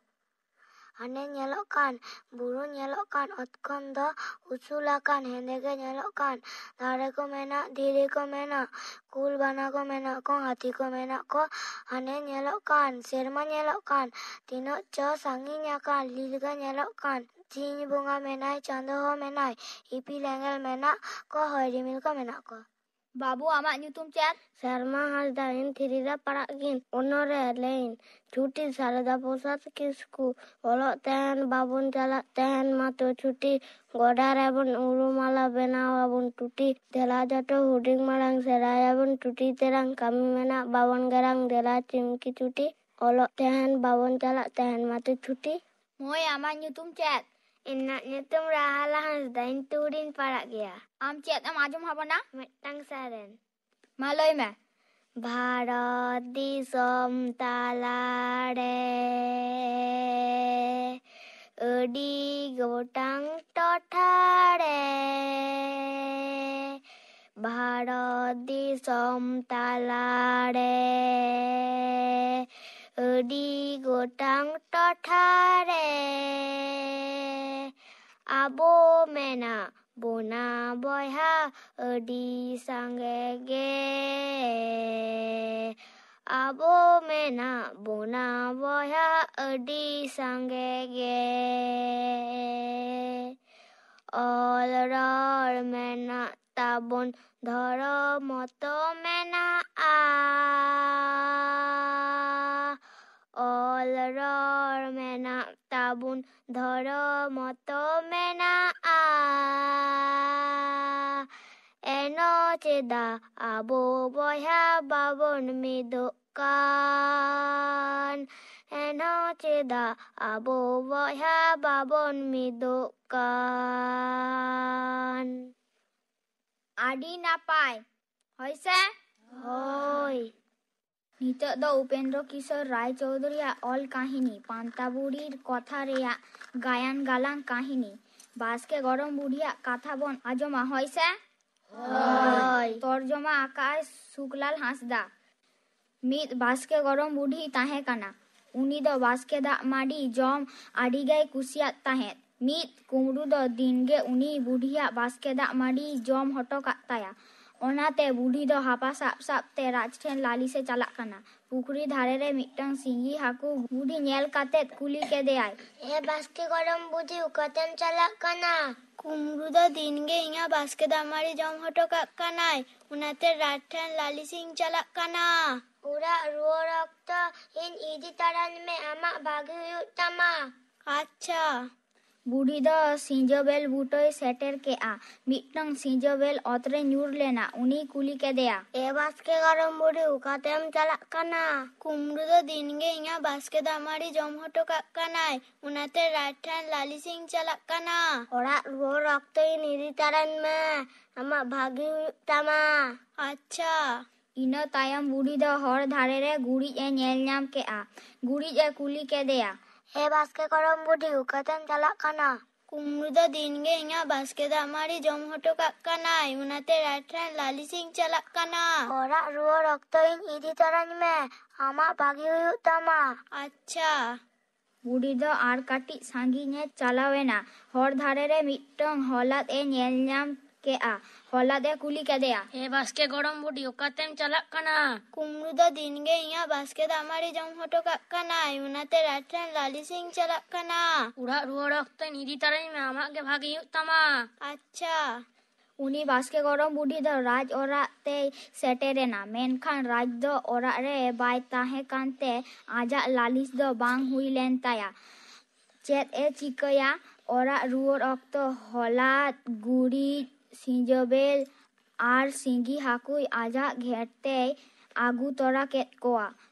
ᱦᱟᱱᱮ ᱧᱮᱞᱚᱜ ᱠᱟᱱ, ᱵᱩᱨᱩ ᱧᱮᱞᱚᱜ ᱠᱟᱱ, ᱚᱛ ᱠᱷᱚᱱ ᱫᱚ ᱩᱥᱩᱞ ᱟᱠᱟᱱ, ᱦᱮᱸᱫᱮ ᱜᱮ ᱧᱮᱞᱚᱜ ᱠᱟᱱ, ᱫᱟᱨᱮ ᱠᱚ ᱢᱮᱱᱟᱜ, ᱫᱷᱤᱨᱤ ᱠᱚ ᱢᱮᱱᱟᱜ, ᱠᱩᱞ ᱵᱟᱱᱟ ᱠᱚ ᱢᱮᱱᱟᱜ ᱠᱚ, ᱦᱟᱹᱛᱤ ᱠᱚ ᱢᱮᱱᱟᱜ ᱠᱚ, ᱦᱟᱱᱮ ᱧᱮᱞᱚᱜ ᱠᱟᱱ, ᱥᱮᱨᱢᱟ ᱧᱮᱞᱚᱜ ᱠᱟᱱ, ᱛᱤᱱᱟᱹᱜ ᱪᱚ ᱥᱟᱺᱜᱤᱧ ᱟᱠᱟᱱ, ᱞᱤᱞ ᱜᱮ ᱧᱮᱞᱚᱜ ᱠᱟᱱ, ᱥᱤᱧ ᱵᱚᱸᱜᱟ ᱢᱮᱱᱟᱭ, ᱪᱟᱸᱫᱚ ᱦᱚᱸ ᱢᱮᱱᱟᱭ, ᱤᱯᱤᱞ ᱮᱸᱜᱮᱞ ᱢᱮᱱᱟᱜ ᱠᱚ, ᱦᱚᱭ ᱨᱤᱢᱤᱞ ᱠᱚ ᱢᱮᱱᱟᱜ ᱠᱚ᱾ ᱵᱟᱹᱵᱩ, ᱟᱢᱟᱜ ᱧᱩᱛᱩᱢ ᱪᱮᱫ? ᱥᱮᱨᱢᱟ ᱦᱟᱸᱥᱫᱟ, ᱤᱧ ᱛᱷᱨᱤ ᱨᱮ ᱯᱟᱲᱦᱟᱜ ᱜᱤᱧ᱾ ᱚᱱᱚᱨᱮ ᱞᱟᱹᱭᱤᱱ, ᱪᱷᱩᱴᱤ ᱥᱟᱨᱚᱫᱟ ᱯᱨᱚᱥᱟᱫᱽ ᱠᱤᱥᱠᱩ, ᱚᱞᱚᱜ ᱛᱟᱦᱮᱱ ᱵᱟᱵᱚᱱ ᱪᱟᱞᱟᱜ ᱛᱟᱦᱮᱱ ᱢᱟᱛᱚ ᱪᱷᱩᱴᱤ, ᱜᱚᱰᱟ ᱨᱮᱵᱚᱱ ᱩᱨᱩᱢᱟᱞᱟ ᱵᱮᱱᱟᱣ ᱟᱵᱚᱱ ᱴᱩᱴᱤ, ᱫᱮᱞᱟ ᱡᱚᱛᱚ ᱦᱩᱰᱤᱧ ᱢᱟᱲᱟᱝ ᱥᱮᱬᱟᱭᱟᱵᱚᱱ ᱴᱩᱴᱤ ᱛᱮᱨᱟᱝ, ᱠᱟᱹᱢᱤ ᱢᱮᱱᱟᱜ ᱵᱟᱵᱚᱱ ᱜᱮᱨᱟᱝ, ᱫᱮᱞᱟ ᱪᱤᱢᱠᱤ ᱪᱷᱩᱴᱤ, ᱚᱞᱚᱜ ᱛᱟᱦᱮᱱ ᱵᱟᱵᱚᱱ ᱪᱟᱞᱟᱜ ᱛᱟᱦᱮᱱ ᱢᱟᱛᱚ ᱪᱷᱩᱴᱤ᱾ ᱢᱟᱹᱭ, ᱟᱢᱟᱜ ᱧᱩᱛᱩᱢ ᱪᱮᱫ? ᱤᱧᱟᱹᱜ ᱧᱩᱛᱩᱢ ᱨᱟᱦᱟᱞᱟ ᱦᱟᱸᱥᱫᱟ, ᱤᱧ ᱴᱩ ᱨᱤᱧ ᱯᱟᱲᱟᱜ ᱜᱮᱭᱟ᱾ ᱟᱢ ᱪᱮᱫ ᱮᱢ ᱟᱸᱡᱚᱢ ᱟᱵᱚᱱᱟ? ᱢᱤᱫᱴᱟᱝ ᱥᱮᱨᱮᱧ᱾ ᱢᱟ ᱞᱟᱹᱭ ᱢᱮ᱾ ᱵᱷᱟᱨᱚᱛ ᱫᱤᱥᱚᱢ ᱛᱟᱞᱟᱨᱮ ᱟᱹᱰᱤ ᱜᱚᱴᱟᱝ ᱴᱚᱴᱷᱟ ᱨᱮ, ᱵᱷᱟᱨᱚᱛ ᱫᱤᱥᱚᱢ ᱛᱟᱞᱟᱨᱮ ᱟᱹᱰᱤ ᱜᱚᱴᱟᱝ ᱴᱚᱴᱷᱟ ᱨᱮ ᱟᱵᱚ ᱢᱮᱱᱟᱜ ᱵᱚᱱᱟ ᱵᱚᱭᱦᱟ ᱟᱹᱰᱤ ᱥᱟᱸᱜᱮ ᱜᱮ᱾ ᱟᱵᱚ ᱢᱮᱱᱟᱜ ᱵᱚᱱᱟ ᱵᱚᱭᱦᱟ ᱟᱹᱰᱤ ᱥᱟᱸᱜᱮ ᱜᱮ᱾ ᱚᱞ ᱨᱚᱲ ᱢᱮᱱᱟᱜ ᱛᱟᱵᱚᱱ, ᱫᱷᱚᱨᱚᱢ ᱦᱚᱸᱛᱚ ᱢᱮᱱᱟᱜᱼᱟ᱾ ᱚᱞ ᱨᱚᱲ ᱢᱮᱱᱟᱜ ᱛᱟᱵᱚᱱ, ᱫᱷᱚᱨᱚᱢ ᱦᱚᱸᱛᱚ ᱢᱮᱱᱟᱜᱼᱟ᱾ ᱮᱱᱦᱚᱸ ᱪᱮᱫᱟᱜ ᱟᱵᱚ ᱵᱚᱭᱦᱟ ᱵᱟᱵᱚᱱ ᱢᱤᱫᱚᱜ ᱠᱟᱱ? ᱮᱱᱦᱚᱸ ᱪᱮᱫᱟᱜ ᱟᱵᱚ ᱵᱚᱭᱦᱟ ᱵᱟᱵᱚᱱ ᱢᱤᱫᱚᱜ ᱠᱟᱱ? ᱟᱹᱰᱤ ᱱᱟᱯᱟᱭ᱾ ᱦᱳᱭ ᱥᱮ? ᱦᱳᱭ᱾ ᱱᱤᱛᱚᱜ ᱫᱚ ᱩᱯᱮᱱᱫᱨᱚ ᱠᱤᱥᱳᱨ ᱨᱟᱭ ᱪᱳᱣᱫᱷᱩᱨᱤᱭᱟᱜ ᱚᱞ ᱠᱟᱹᱦᱱᱤ ᱯᱟᱱᱛᱟ ᱵᱩᱲᱦᱤ ᱠᱚᱛᱷᱟ ᱨᱮᱭᱟᱜ ᱜᱟᱭᱟᱱ ᱜᱟᱞᱟᱝ ᱠᱟᱹᱦᱱᱤ ᱵᱟᱥᱠᱮ ᱜᱚᱲᱚᱢ ᱵᱩᱰᱷᱤᱭᱟᱜ ᱠᱟᱛᱷᱟ ᱵᱚᱱ ᱟᱸᱡᱚᱢᱟ, ᱦᱳᱭ ᱥᱮ? ᱦᱳᱭ᱾ ᱛᱚᱨᱡᱚᱢᱟ ᱟᱠᱟᱫ ᱟᱭ ᱥᱩᱠᱞᱟᱞ ᱦᱟᱸᱥᱫᱟ᱾ ᱢᱤᱫ ᱵᱟᱥᱠᱮ ᱜᱚᱲᱚᱢ ᱵᱩᱰᱷᱤ ᱛᱟᱦᱮᱸ ᱠᱟᱱᱟ᱾ ᱩᱱᱤ ᱫᱚ ᱵᱟᱥᱠᱮ ᱫᱟᱜ ᱢᱟᱹᱰᱤ ᱡᱚᱢ ᱟᱹᱰᱤ ᱜᱮᱭ ᱠᱩᱥᱤᱭᱟᱫ ᱛᱟᱦᱮᱸᱫ᱾ ᱢᱤᱫ ᱠᱩᱢᱵᱽᱲᱩ ᱫᱚ ᱫᱤᱱᱜᱮ ᱩᱱᱤ ᱵᱩᱰᱷᱤᱭᱟᱜ ᱵᱟᱥᱠᱮ ᱫᱟᱜ ᱢᱟᱹᱰᱤᱭ ᱡᱚᱢ ᱦᱚᱴᱚ ᱠᱟᱜ ᱛᱟᱭᱟ᱾ ᱚᱱᱟᱛᱮ ᱵᱩᱰᱷᱤ ᱫᱚ ᱦᱟᱯᱟ ᱥᱟᱵ ᱥᱟᱵ ᱛᱮ ᱨᱟᱡᱽ ᱴᱷᱮᱱ ᱞᱟᱹᱞᱤᱥ ᱮ ᱪᱟᱞᱟᱜ ᱠᱟᱱᱟ᱾ ᱯᱩᱠᱷᱨᱤ ᱫᱷᱟᱨᱮ ᱨᱮ ᱢᱤᱫᱴᱟᱝ ᱥᱤᱸᱜᱤ ᱦᱟᱹᱠᱩ ᱵᱩᱰᱷᱤ ᱧᱮᱞ ᱠᱟᱛᱮᱫ ᱠᱩᱞᱤ ᱠᱮᱫᱮᱭᱟᱭ, "ᱮ ᱵᱟᱥᱠᱮ ᱜᱚᱲᱚᱢ ᱵᱩᱰᱷᱤ, ᱚᱠᱟᱛᱮᱢ ᱪᱟᱞᱟᱜ ᱠᱟᱱᱟ?" "ᱠᱩᱢᱵᱽᱲᱩ ᱫᱚ ᱫᱤᱱᱜᱮ ᱤᱧᱟᱹᱜ ᱵᱟᱥᱠᱮ ᱫᱟᱜ ᱢᱟᱹᱰᱤ ᱡᱚᱢ ᱦᱚᱴᱚ ᱠᱟᱜ ᱠᱟᱱᱟᱭ, ᱚᱱᱟᱛᱮ ᱨᱟᱡᱽ ᱴᱷᱮᱱ ᱞᱟᱹᱞᱤᱥ ᱤᱧ ᱪᱟᱞᱟᱜ ᱠᱟᱱᱟ᱾ ᱚᱲᱟᱜ ᱨᱩᱣᱟᱹᱲ ᱚᱠᱛᱚ ᱤᱧ ᱤᱫᱤ ᱛᱟᱨᱟᱧ ᱢᱮ, ᱟᱢᱟᱜ ᱵᱷᱟᱜᱮ ᱦᱩᱭᱩᱜ ᱛᱟᱢᱟ᱾" ᱟᱪᱪᱷᱟ᱾ ᱵᱩᱰᱷᱤ ᱫᱚ ᱥᱤᱸᱡᱚ ᱵᱮᱞ ᱵᱩᱴᱟᱹᱭ ᱥᱮᱴᱮᱨ ᱠᱮᱫᱼᱟ᱾ ᱢᱤᱫᱴᱟᱝ ᱥᱤᱸᱡᱚ ᱵᱮᱞ ᱚᱛ ᱨᱮ ᱧᱩᱨ ᱞᱮᱱᱟ᱾ ᱩᱱᱤᱭ ᱠᱩᱞᱤ ᱠᱮᱫᱮᱭᱟ, "ᱮ ᱵᱟᱥᱠᱮ ᱜᱚᱲᱚᱢ ᱵᱩᱰᱷᱤ, ᱚᱠᱟᱛᱮᱢ ᱪᱟᱞᱟᱜ ᱠᱟᱱᱟ?" "ᱠᱩᱢᱵᱽᱲᱩ ᱫᱚ ᱫᱤᱱᱜᱮ ᱤᱧᱟᱹᱜ ᱵᱟᱥᱠᱮ ᱫᱟᱜ ᱢᱟᱹᱰᱤ ᱡᱚᱢ ᱦᱚᱴᱚ ᱠᱟᱜ ᱠᱟᱱᱟᱭ, ᱚᱱᱟᱛᱮ ᱨᱟᱡᱽ ᱴᱷᱮᱱ ᱞᱟᱹᱞᱤᱥ ᱤᱧ ᱪᱟᱞᱟᱜ ᱠᱟᱱᱟ᱾" "ᱚᱲᱟᱜ ᱨᱩᱣᱟᱹᱲ ᱚᱠᱛᱚ ᱤᱧ ᱤᱫᱤ ᱛᱟᱨᱟᱧ ᱢᱮ, ᱟᱢᱟᱜ ᱵᱷᱟᱜᱮ ᱦᱩᱭᱩᱜ ᱛᱟᱢᱟ᱾" ᱟᱪᱪᱷᱟ᱾ ᱤᱱᱟᱹ ᱛᱟᱭᱚᱢ ᱵᱩᱰᱷᱤ ᱫᱚ ᱦᱚᱨ ᱫᱷᱟᱨᱮ ᱨᱮ ᱜᱩᱨᱤᱡ ᱮ ᱧᱮᱞ ᱧᱟᱢ ᱠᱮᱫᱼᱟ᱾ ᱜᱩᱨᱤᱡ ᱮ ᱠᱩᱞᱤ ᱠᱮᱫᱮᱭᱟ, "ᱮ ᱵᱟᱥᱠᱮ ᱜᱚᱲᱚᱢ ᱵᱩᱰᱷᱤ, ᱚᱠᱟᱛᱮᱢ ᱪᱟᱞᱟᱜ ᱠᱟᱱᱟ?" "ᱠᱩᱢᱵᱽᱲᱩ ᱫᱚ ᱫᱤᱱᱜᱮ ᱤᱧᱟᱹᱜ ᱵᱟᱥᱠᱮ ᱫᱟᱜ ᱢᱟᱹᱰᱤ ᱡᱚᱢ ᱦᱚᱴᱚ ᱠᱟᱜ ᱠᱟᱱᱟᱭ, ᱚᱱᱟᱛᱮ ᱨᱟᱡᱽ ᱴᱷᱮᱱ ᱞᱟᱹᱞᱤᱥ ᱤᱧ ᱪᱟᱞᱟᱜ ᱠᱟᱱᱟ᱾" "ᱚᱲᱟᱜ ᱨᱩᱣᱟᱹᱲ ᱚᱠᱛᱚ ᱤᱧ ᱤᱫᱤ ᱛᱚᱨᱟᱧ ᱢᱮ, ᱟᱢᱟᱜ ᱵᱷᱟᱜᱮ ᱦᱩᱭᱩᱜ ᱛᱟᱢᱟ᱾" ᱟᱪᱪᱷᱟ᱾ ᱵᱩᱰᱷᱤ ᱫᱚ ᱟᱨ ᱠᱟᱹᱴᱤᱡ ᱥᱟᱺᱜᱤᱧ ᱮ ᱪᱟᱞᱟᱣ ᱮᱱᱟ᱾ ᱦᱚᱨ ᱫᱷᱟᱨᱮ ᱨᱮ ᱢᱤᱫᱴᱟᱝ ᱦᱚᱞᱟᱫ ᱮ ᱧᱮᱞ ᱧᱟᱢ ᱠᱮᱫᱼᱟ᱾ ᱦᱚᱞᱟᱫ ᱮ ᱠᱩᱞᱤ ᱠᱮᱫᱮᱭᱟ, "ᱮ ᱵᱟᱥᱠᱮ ᱜᱚᱲᱚᱢ ᱵᱩᱰᱷᱤ, ᱚᱠᱟᱛᱮᱢ ᱪᱟᱞᱟᱜ ᱠᱟᱱᱟ?" "ᱠᱩᱢᱵᱽᱲᱩ ᱫᱚ ᱫᱤᱱᱜᱮ ᱤᱧᱟᱹᱜ ᱵᱟᱥᱠᱮ ᱫᱟᱜ ᱢᱟᱹᱰᱤ ᱡᱚᱢ ᱦᱚᱴᱚ ᱠᱟᱜ ᱠᱟᱱᱟᱭ, ᱚᱱᱟᱛᱮ ᱨᱟᱡᱽ ᱴᱷᱮᱱ ᱞᱟᱹᱞᱤᱥ ᱤᱧ ᱪᱟᱞᱟᱜ ᱠᱟᱱᱟ᱾" "ᱚᱲᱟᱜ ᱨᱩᱣᱟᱹᱲ ᱚᱠᱛᱚᱧ ᱤᱫᱤ ᱛᱟᱨᱟᱧ ᱢᱮ, ᱟᱢᱟᱜ ᱜᱮ ᱵᱷᱟᱜᱮ ᱦᱩᱭᱩᱜ ᱛᱟᱢᱟ᱾" ᱟᱪᱪᱷᱟ᱾ ᱩᱱᱤ ᱵᱟᱥᱠᱮ ᱜᱚᱲᱚᱢ ᱵᱩᱰᱷᱤ ᱫᱚ ᱨᱟᱡᱽ ᱚᱲᱟᱜ ᱛᱮᱭ ᱥᱮᱴᱮᱨ ᱮᱱᱟ, ᱢᱮᱱᱠᱷᱟᱱ ᱨᱟᱡᱽ ᱫᱚ ᱚᱲᱟᱜ ᱨᱮ ᱵᱟᱭ ᱛᱟᱦᱮᱸ ᱠᱟᱱᱛᱮ ᱟᱡᱟᱜ ᱞᱟᱹᱞᱤᱥ ᱫᱚ ᱵᱟᱝ ᱦᱩᱭ ᱞᱮᱱ ᱛᱟᱭᱟ᱾ ᱪᱮᱫ ᱮ ᱪᱤᱠᱟᱹᱭᱟ? ᱚᱲᱟᱜ ᱨᱩᱣᱟᱹᱲ ᱚᱠᱛᱚ ᱦᱚᱞᱟᱫ, ᱜᱩᱨᱤᱡ, ᱥᱤᱸᱡᱚᱵᱮᱞ ᱟᱨ ᱥᱤᱸᱜᱤ ᱦᱟᱹᱠᱩᱭ ᱟᱡᱟᱜ ᱜᱷᱮᱴ ᱛᱮᱭ ᱟᱹᱜᱩ ᱛᱚᱨᱟ ᱠᱮᱫ ᱠᱚᱣᱟ᱾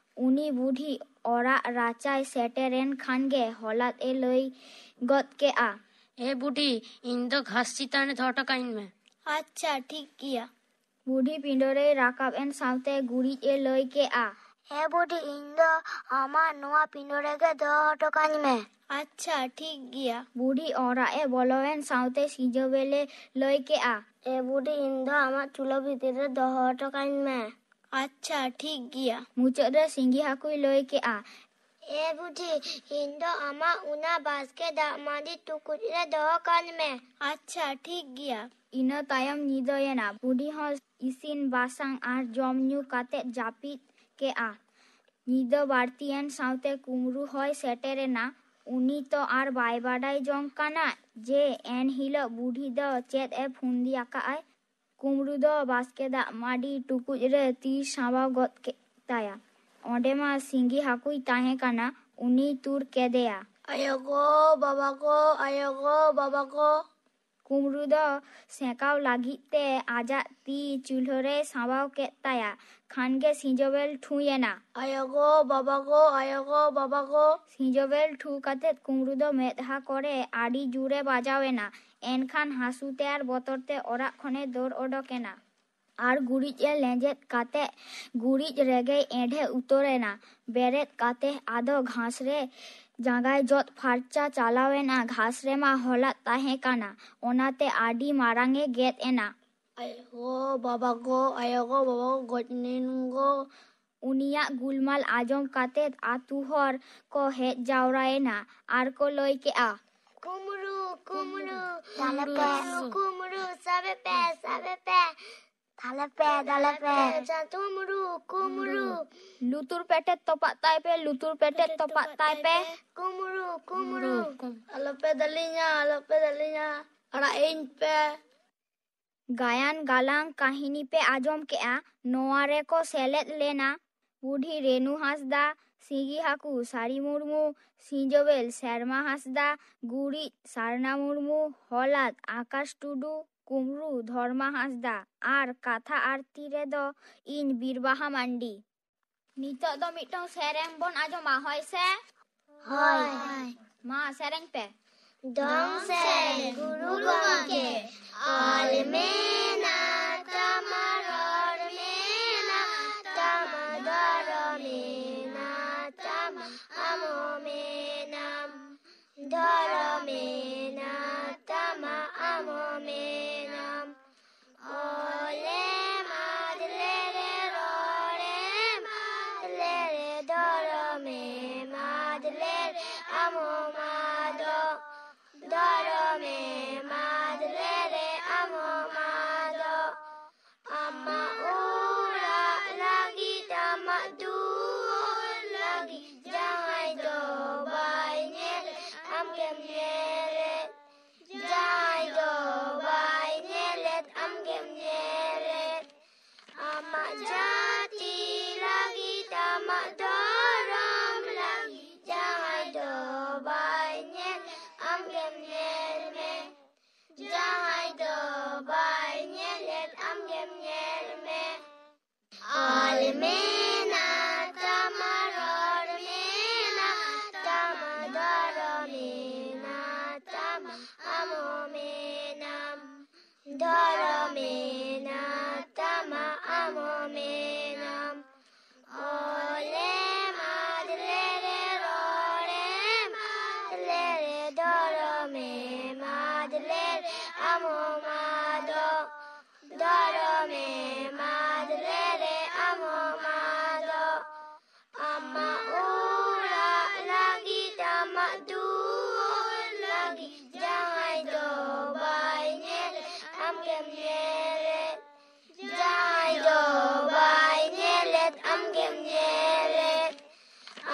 ᱩᱱᱤ ᱵᱩᱰᱷᱤ ᱚᱲᱟᱜ ᱨᱟᱪᱟᱭ ᱥᱮᱴᱮᱨᱮᱱ ᱠᱷᱟᱱ ᱜᱮ ᱦᱚᱞᱟᱫ ᱮ ᱞᱟᱹᱭ ᱜᱚᱫ ᱠᱮᱫᱼᱟ, "ᱮ ᱵᱩᱰᱷᱤ, ᱤᱧ ᱫᱚ ᱜᱷᱟᱥ ᱪᱮᱛᱟᱱ ᱨᱮ ᱫᱚᱦᱚ ᱦᱚᱴᱚ ᱠᱟᱹᱧ ᱢᱮ᱾" ᱟᱪᱪᱷᱟ, ᱴᱷᱤᱠ ᱜᱮᱭᱟ᱾ ᱵᱩᱰᱷᱤ ᱯᱤᱸᱰᱟᱹ ᱨᱮᱭ ᱨᱟᱠᱟᱵ ᱮᱱ ᱥᱟᱶᱛᱮ ᱜᱩᱨᱤᱡ ᱮ ᱞᱟᱹᱭ ᱠᱮᱫᱼᱟ, "ᱮ ᱵᱩᱰᱷᱤ, ᱤᱧ ᱫᱚ ᱟᱢᱟᱜ ᱱᱚᱣᱟ ᱯᱤᱸᱰᱟᱹ ᱨᱮᱜᱮ ᱫᱚᱦᱚ ᱦᱚᱴᱚ ᱠᱟᱹᱧ ᱢᱮ᱾" ᱟᱪᱪᱷᱟ, ᱴᱷᱤᱠ ᱜᱮᱭᱟ᱾ ᱵᱩᱰᱷᱤ ᱚᱲᱟᱜ ᱮ ᱵᱚᱞᱚᱭᱮᱱ ᱥᱟᱶᱛᱮ ᱥᱤᱸᱡᱚᱵᱮᱞᱮ ᱞᱟᱹᱭ ᱠᱮᱫᱼᱟ, "ᱮ ᱵᱩᱰᱷᱤ, ᱤᱧ ᱫᱚ ᱟᱢᱟᱜ ᱪᱩᱞᱟᱹ ᱵᱷᱤᱛᱤᱨ ᱨᱮ ᱫᱚᱦᱚ ᱦᱚᱴᱚ ᱠᱟᱹᱧ ᱢᱮ᱾" ᱟᱪᱪᱷᱟ, ᱴᱷᱤᱠ ᱜᱮᱭᱟ᱾ ᱢᱩᱪᱟᱹᱫ ᱨᱮ ᱥᱤᱸᱜᱤ ᱦᱟᱹᱠᱩᱭ ᱞᱟᱹᱭ ᱠᱮᱫᱼᱟ, ᱮ ᱵᱩᱰᱷᱤ, ᱤᱧ ᱫᱚ ᱟᱢᱟᱜ ᱚᱱᱟ ᱵᱟᱥᱠᱮ ᱫᱟᱜ ᱢᱟᱹᱰᱤ ᱴᱩᱠᱩᱡ ᱨᱮ ᱫᱚᱦᱚ ᱠᱟᱹᱧ ᱢᱮ᱾ ᱟᱪᱪᱷᱟ, ᱴᱷᱤᱠ ᱜᱮᱭᱟ᱾ ᱤᱱᱟᱹ ᱛᱟᱭᱚᱢ ᱧᱤᱫᱟᱹᱭᱮᱱᱟ᱾ ᱵᱩᱰᱷᱤ ᱦᱚᱸ ᱤᱥᱤᱱ ᱵᱟᱥᱟᱝ ᱟᱨ ᱡᱚᱢ ᱧᱩ ᱠᱟᱛᱮ ᱡᱟᱹᱯᱤᱫ ᱠᱮᱜᱼᱟ᱾ ᱧᱤᱫᱟᱹ ᱵᱟᱹᱲᱛᱤᱭᱮᱱ ᱥᱟᱶᱛᱮ ᱠᱩᱢᱵᱽᱲᱩ ᱦᱚᱸᱭ ᱥᱮᱴᱮᱨᱮᱱᱟ᱾ ᱩᱱᱤ ᱛᱚ ᱟᱨ ᱵᱟᱭ ᱵᱟᱰᱟᱭ ᱡᱚᱝ ᱠᱟᱱᱟ ᱡᱮ ᱮᱱ ᱦᱤᱞᱳᱜ ᱵᱩᱰᱷᱤ ᱫᱚ ᱪᱮᱫ ᱮ ᱯᱷᱩᱱᱫᱤ ᱟᱠᱟᱫᱼᱟᱭ᱾ ᱠᱩᱢᱵᱽᱲᱩ ᱫᱚ ᱵᱟᱥᱠᱮ ᱫᱟᱜ ᱢᱟᱹᱰᱤ ᱴᱩᱠᱩᱡ ᱨᱮ ᱛᱤ ᱥᱟᱢᱵᱟᱣ ᱜᱚᱫ ᱠᱮᱫ ᱛᱟᱭᱟ᱾ ᱚᱸᱰᱮ ᱢᱟ ᱥᱤᱸᱜᱤ ᱦᱟᱹᱠᱩᱭ ᱛᱟᱦᱮᱸ ᱠᱟᱱᱟ, ᱩᱱᱤᱭ ᱛᱩᱨ ᱠᱮᱫᱮᱭᱟ᱾ ᱟᱭᱳ ᱜᱚ, ᱵᱟᱵᱟ ᱜᱚ, ᱟᱭᱳ ᱜᱚ, ᱵᱟᱵᱟ ᱜᱚ᱾ ᱠᱩᱢᱵᱽᱲᱩ ᱫᱚ ᱥᱮᱸᱠᱟᱣ ᱞᱟᱹᱜᱤᱫ ᱛᱮ ᱟᱡᱟᱜ ᱛᱤ ᱪᱩᱞᱦᱟᱹ ᱨᱮᱭ ᱥᱟᱢᱵᱟᱣ ᱠᱮᱫ ᱛᱟᱭᱟ᱾ ᱠᱷᱟᱱ ᱜᱮ ᱥᱤᱸᱡᱚᱵᱮᱞ ᱴᱷᱩᱭᱮᱱᱟ᱾ ᱟᱭᱳ ᱜᱚ, ᱵᱟᱵᱟ ᱜᱚ, ᱟᱭᱳ ᱜᱚ, ᱵᱟᱵᱟ ᱜᱚ᱾ ᱥᱤᱸᱡᱚᱵᱮᱞ ᱴᱷᱩ ᱠᱟᱛᱮ ᱠᱩᱢᱵᱽᱲᱩ ᱫᱚ ᱢᱮᱫᱦᱟ ᱠᱚᱨᱮ ᱟᱹᱰᱤ ᱡᱳᱨᱮ ᱵᱟᱡᱟᱣᱮᱱᱟ᱾ ᱮᱱᱠᱷᱟᱱ ᱦᱟᱹᱥᱩ ᱛᱮ ᱟᱨ ᱵᱚᱛᱚᱨ ᱛᱮ ᱚᱲᱟᱜ ᱠᱷᱚᱱᱮ ᱫᱟᱹᱲ ᱚᱰᱚᱠᱮᱱᱟ᱾ ᱟᱨ ᱜᱩᱨᱤᱡ ᱮ ᱞᱮᱸᱡᱮᱫ ᱠᱟᱛᱮ ᱜᱩᱨᱤᱡ ᱨᱮᱜᱮᱭ ᱮᱸᱰᱷᱮ ᱩᱛᱟᱹᱨᱮᱱᱟ᱾ ᱵᱮᱨᱮᱫ ᱠᱟᱛᱮ ᱟᱫᱚ ᱜᱷᱟᱥ ᱨᱮ ᱡᱟᱸᱜᱟᱭ ᱡᱚᱫ ᱯᱷᱟᱨᱪᱟ ᱪᱟᱞᱟᱣᱮᱱᱟ᱾ ᱜᱷᱟᱥ ᱨᱮᱢᱟ ᱦᱚᱞᱟᱫ ᱛᱟᱦᱮᱸ ᱠᱟᱱᱟ, ᱚᱱᱟᱛᱮ ᱟᱹᱰᱤ ᱢᱟᱨᱟᱝ ᱮ ᱜᱮᱫ ᱮᱱᱟ᱾ ᱟᱭᱳ ᱜᱚ, ᱵᱟᱵᱟ ᱜᱚ, ᱟᱭᱳ ᱜᱚ, ᱵᱟᱵᱟ ᱜᱚ, ᱜᱚᱡ ᱮᱱᱟᱹᱧ ᱜᱚ᱾ ᱩᱱᱤᱭᱟᱜ ᱜᱩᱞᱢᱟᱞ ᱟᱸᱡᱚᱢ ᱠᱟᱛᱮ ᱟᱹᱛᱩ ᱦᱚᱲ ᱠᱚ ᱦᱮᱡ ᱡᱟᱣᱨᱟᱭᱮᱱᱟ ᱟᱨ ᱠᱚ ᱞᱟᱹᱭ ᱠᱮᱜᱼᱟ, ᱠᱩᱢᱵᱽᱲᱩ, ᱠᱩᱢᱵᱽᱲᱩ, ᱫᱟᱞᱮ ᱯᱮ᱾ ᱠᱩᱢᱵᱽᱲᱩ, ᱠᱩᱢᱵᱽᱲᱩ, ᱥᱟᱵᱮ ᱯᱮ, ᱥᱟᱵᱮ ᱯᱮ᱾ ᱫᱟᱞᱮ ᱯᱮ, ᱫᱟᱞᱮ ᱯᱮ᱾ ᱡᱟᱹᱛᱩᱢᱵᱽᱲᱩ, ᱠᱩᱢᱵᱽᱲᱩ᱾ ᱞᱩᱛᱩᱨ ᱯᱮᱴᱮᱫ ᱛᱚᱯᱟᱜ ᱛᱟᱭ ᱯᱮ, ᱞᱩᱛᱩᱨ ᱯᱮᱴᱮᱫ ᱛᱚᱯᱟᱜ ᱛᱟᱭ ᱯᱮ᱾ ᱠᱩᱢᱵᱽᱲᱩ, ᱠᱩᱢᱵᱽᱲᱩ᱾ ᱟᱞᱚᱯᱮ ᱫᱟᱞᱤᱧᱟ, ᱟᱞᱚᱯᱮ ᱫᱟᱞᱤᱧᱟ, ᱟᱲᱟᱜ ᱤᱧ ᱯᱮ᱾ ᱜᱟᱭᱟᱱ ᱜᱟᱞᱟᱝ ᱠᱟᱹᱦᱱᱤ ᱯᱮ ᱟᱸᱡᱚᱢ ᱠᱮᱜᱼᱟ, ᱱᱚᱣᱟ ᱨᱮᱠᱚ ᱥᱮᱞᱮᱫ ᱞᱮᱱᱟ ᱵᱩᱰᱷᱤ ᱨᱮᱱᱩ ᱦᱟᱸᱥᱫᱟ, ᱥᱤᱸᱜᱤ ᱦᱟᱹᱠᱩ ᱥᱟᱹᱨᱤ ᱢᱩᱨᱢᱩ, ᱥᱤᱸᱡᱚᱵᱮᱞ ᱥᱮᱨᱢᱟ ᱦᱟᱸᱥᱫᱟ, ᱜᱩᱨᱤᱡ ᱥᱟᱨᱱᱟ ᱢᱩᱨᱢᱩ, ᱦᱚᱞᱟᱫ ᱟᱠᱟᱥ ᱴᱩᱰᱩ, ᱠᱩᱢᱵᱽᱲᱩ ᱫᱷᱚᱨᱢᱟ ᱦᱟᱸᱥᱫᱟ ᱟᱨ ᱠᱟᱛᱷᱟ ᱟᱨᱛᱤ ᱨᱮᱫᱚ ᱤᱧ ᱵᱤᱨᱵᱟᱦᱟ ᱢᱟᱱᱰᱤ᱾ ᱱᱤᱛᱚᱜ ᱫᱚ ᱢᱤᱫᱴᱟᱝ ᱥᱮᱨᱮᱧ ᱵᱚᱱ ᱟᱸᱡᱚᱢᱟ, ᱦᱳᱭ ᱥᱮ? ᱦᱳᱭ᱾ ᱢᱟ ᱥᱮᱨᱮᱧ ᱯᱮ᱾ ᱫᱚᱝ ᱥᱮᱨᱮᱧ ᱜᱩᱨᱩ ᱜᱚᱢᱠᱮ᱾ ᱚᱞ ᱢᱮᱱᱟᱜ ᱛᱟᱢᱟ, ᱨᱚᱲ ᱢᱮᱱᱟᱜ ᱛᱟᱢᱟ, ᱫᱷᱚᱨᱚᱢ ᱢᱮᱱᱟᱜ ᱛᱟᱢᱟ, ᱟᱢ ᱦᱚᱸ ᱢᱮᱱᱟᱢ᱾ ᱫᱷᱚᱨᱚᱢ ᱢᱮᱱᱟᱜ ᱛᱟᱢᱟ, ᱟᱢ ᱦᱚᱸ ᱢᱮᱱᱟᱢ᱾ ᱚᱞᱮᱢ ᱟᱫ ᱞᱮᱨᱮ, ᱨᱚᱲᱮᱢ ᱟᱫ ᱞᱮᱨᱮ, ᱫᱷᱚᱨᱚᱢᱮᱢ ᱟᱢ ᱦᱚᱸᱢ ᱟᱫᱚᱜ᱾ ᱫᱷᱚᱨᱚᱢᱮᱢ ᱟᱫ ᱞᱮᱨᱮ ᱟᱢ ᱦᱚᱸᱢ ᱟᱫᱚᱜ᱾ ᱟᱢᱟᱜ ᱚᱲᱟᱜ ᱞᱟᱹᱜᱤᱫ, ᱟᱢᱟᱜ ᱫᱩᱣᱟᱹᱨ ᱞᱟᱹᱜᱤᱫ, ᱡᱟᱦᱟᱸᱭ ᱫᱚ ᱵᱟᱭ ᱧᱮᱞᱮᱫ ᱟᱢ ᱜᱮᱢ ᱧᱮᱞᱮᱫ᱾ ᱡᱟᱦᱟᱸᱭ ᱫᱚ ᱵᱟᱭ ᱧᱮᱞᱮᱫ ᱟᱢ ᱜᱮᱢ ᱧᱮᱞᱮᱫ᱾ ᱟᱢᱟᱜ ᱡᱟᱹᱛᱤ ᱞᱟᱹᱜᱤᱫ, ᱟᱢᱟᱜ ᱫᱷᱚᱨᱚᱢ ᱞᱟᱹᱜᱤᱫ, ᱡᱟᱦᱟᱸᱭ ᱫᱚ ᱵᱟᱭ ᱧᱮᱞ ᱟᱢ ᱜᱮᱢ ᱧᱮᱞ ᱢᱮ᱾ ᱡᱟᱦᱟᱸᱭ ᱫᱚ ᱵᱟᱭ ᱧᱮᱞᱮᱫ ᱟᱢ ᱜᱮᱢ ᱧᱮᱞ ᱢᱮ᱾ ᱚᱞ ᱢᱮᱱᱟᱜ ᱛᱟᱢᱟ, ᱨᱚᱲ ᱢᱮᱱᱟᱜ ᱛᱟᱢᱟ, ᱫᱷᱚᱨᱚᱢ ᱢᱮᱱᱟᱜ ᱛᱟᱢᱟ, ᱟᱢ ᱦᱚᱸ ᱢᱮᱱᱟᱢ᱾ ᱫᱷᱚᱨᱚᱢ ᱢᱮᱱᱟᱜ ᱛᱟᱢᱟ, ᱟᱢ ᱦᱚᱸ ᱢᱮᱱᱟᱢ᱾ ᱚᱞᱮᱢ ᱟᱫ ᱞᱮᱨᱮ, ᱨᱚᱲᱮᱢ ᱟᱫ ᱞᱮᱨᱮ, ᱫᱷᱚᱨᱚᱢᱮᱢ ᱟᱫ ᱞᱮᱨᱮ, ᱟᱢ ᱦᱚᱸᱢ ᱟᱫᱚᱜ᱾ ᱫᱷᱚᱨᱚᱢᱮᱢ ᱟᱫ ᱞᱮᱨᱮ, ᱟᱢ ᱦᱚᱸᱢ ᱟᱫᱚᱜ᱾ ᱟᱢᱟᱜ ᱚᱲᱟᱜ ᱞᱟᱹᱜᱤᱫ, ᱟᱢᱟᱜ ᱫᱩᱣᱟᱹᱨ ᱞᱟᱹᱜᱤᱫ, ᱡᱟᱦᱟᱸᱭ ᱫᱚ ᱵᱟᱭ ᱧᱮᱞᱮᱫ ᱟᱢ ᱜᱮᱢ ᱧᱮᱞᱮᱫ᱾ ᱡᱟᱦᱟᱸᱭ ᱫᱚ ᱵᱟᱭ ᱧᱮᱞᱮᱫ ᱟᱢ ᱜᱮᱢ ᱧᱮᱞᱮᱫ᱾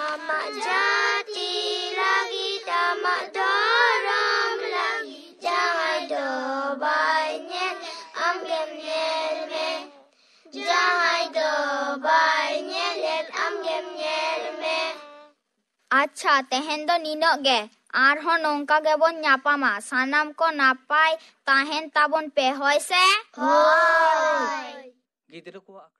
ᱟᱢᱟᱜ ᱡᱟᱹᱛᱤ ᱞᱟᱹᱜᱤᱫ, ᱟᱢᱟᱜ ᱫᱷᱚᱨᱚᱢ ᱞᱟᱹᱜᱤᱫ, ᱡᱟᱦᱟᱸᱭ ᱫᱚ ᱵᱟᱭ ᱧᱮᱞᱮᱫ ᱟᱢ ᱜᱮᱢ ᱧᱮᱞ ᱢᱮ᱾ ᱡᱟᱦᱟᱸᱭ ᱫᱚ ᱵᱟᱭ ᱧᱮᱞᱮᱫ ᱟᱢ ᱜᱮᱢ ᱧᱮᱞ ᱢᱮ᱾ ᱟᱪᱪᱷᱟ, ᱛᱮᱦᱮᱧ ᱫᱚ ᱱᱤᱱᱟᱹᱜ ᱜᱮ᱾ ᱟᱨᱦᱚᱸ ᱱᱚᱝᱠᱟ ᱜᱮᱵᱚᱱ ᱧᱟᱯᱟᱢᱟ᱾ ᱥᱟᱱᱟᱢ ᱠᱚ ᱱᱟᱯᱟᱭ ᱛᱟᱦᱮᱱ ᱛᱟᱵᱚᱱ ᱯᱮ, ᱦᱳᱭ ᱥᱮ? ᱦᱳᱭ᱾ ᱜᱤᱫᱽᱨᱟᱹ ᱠᱚᱣᱟᱜ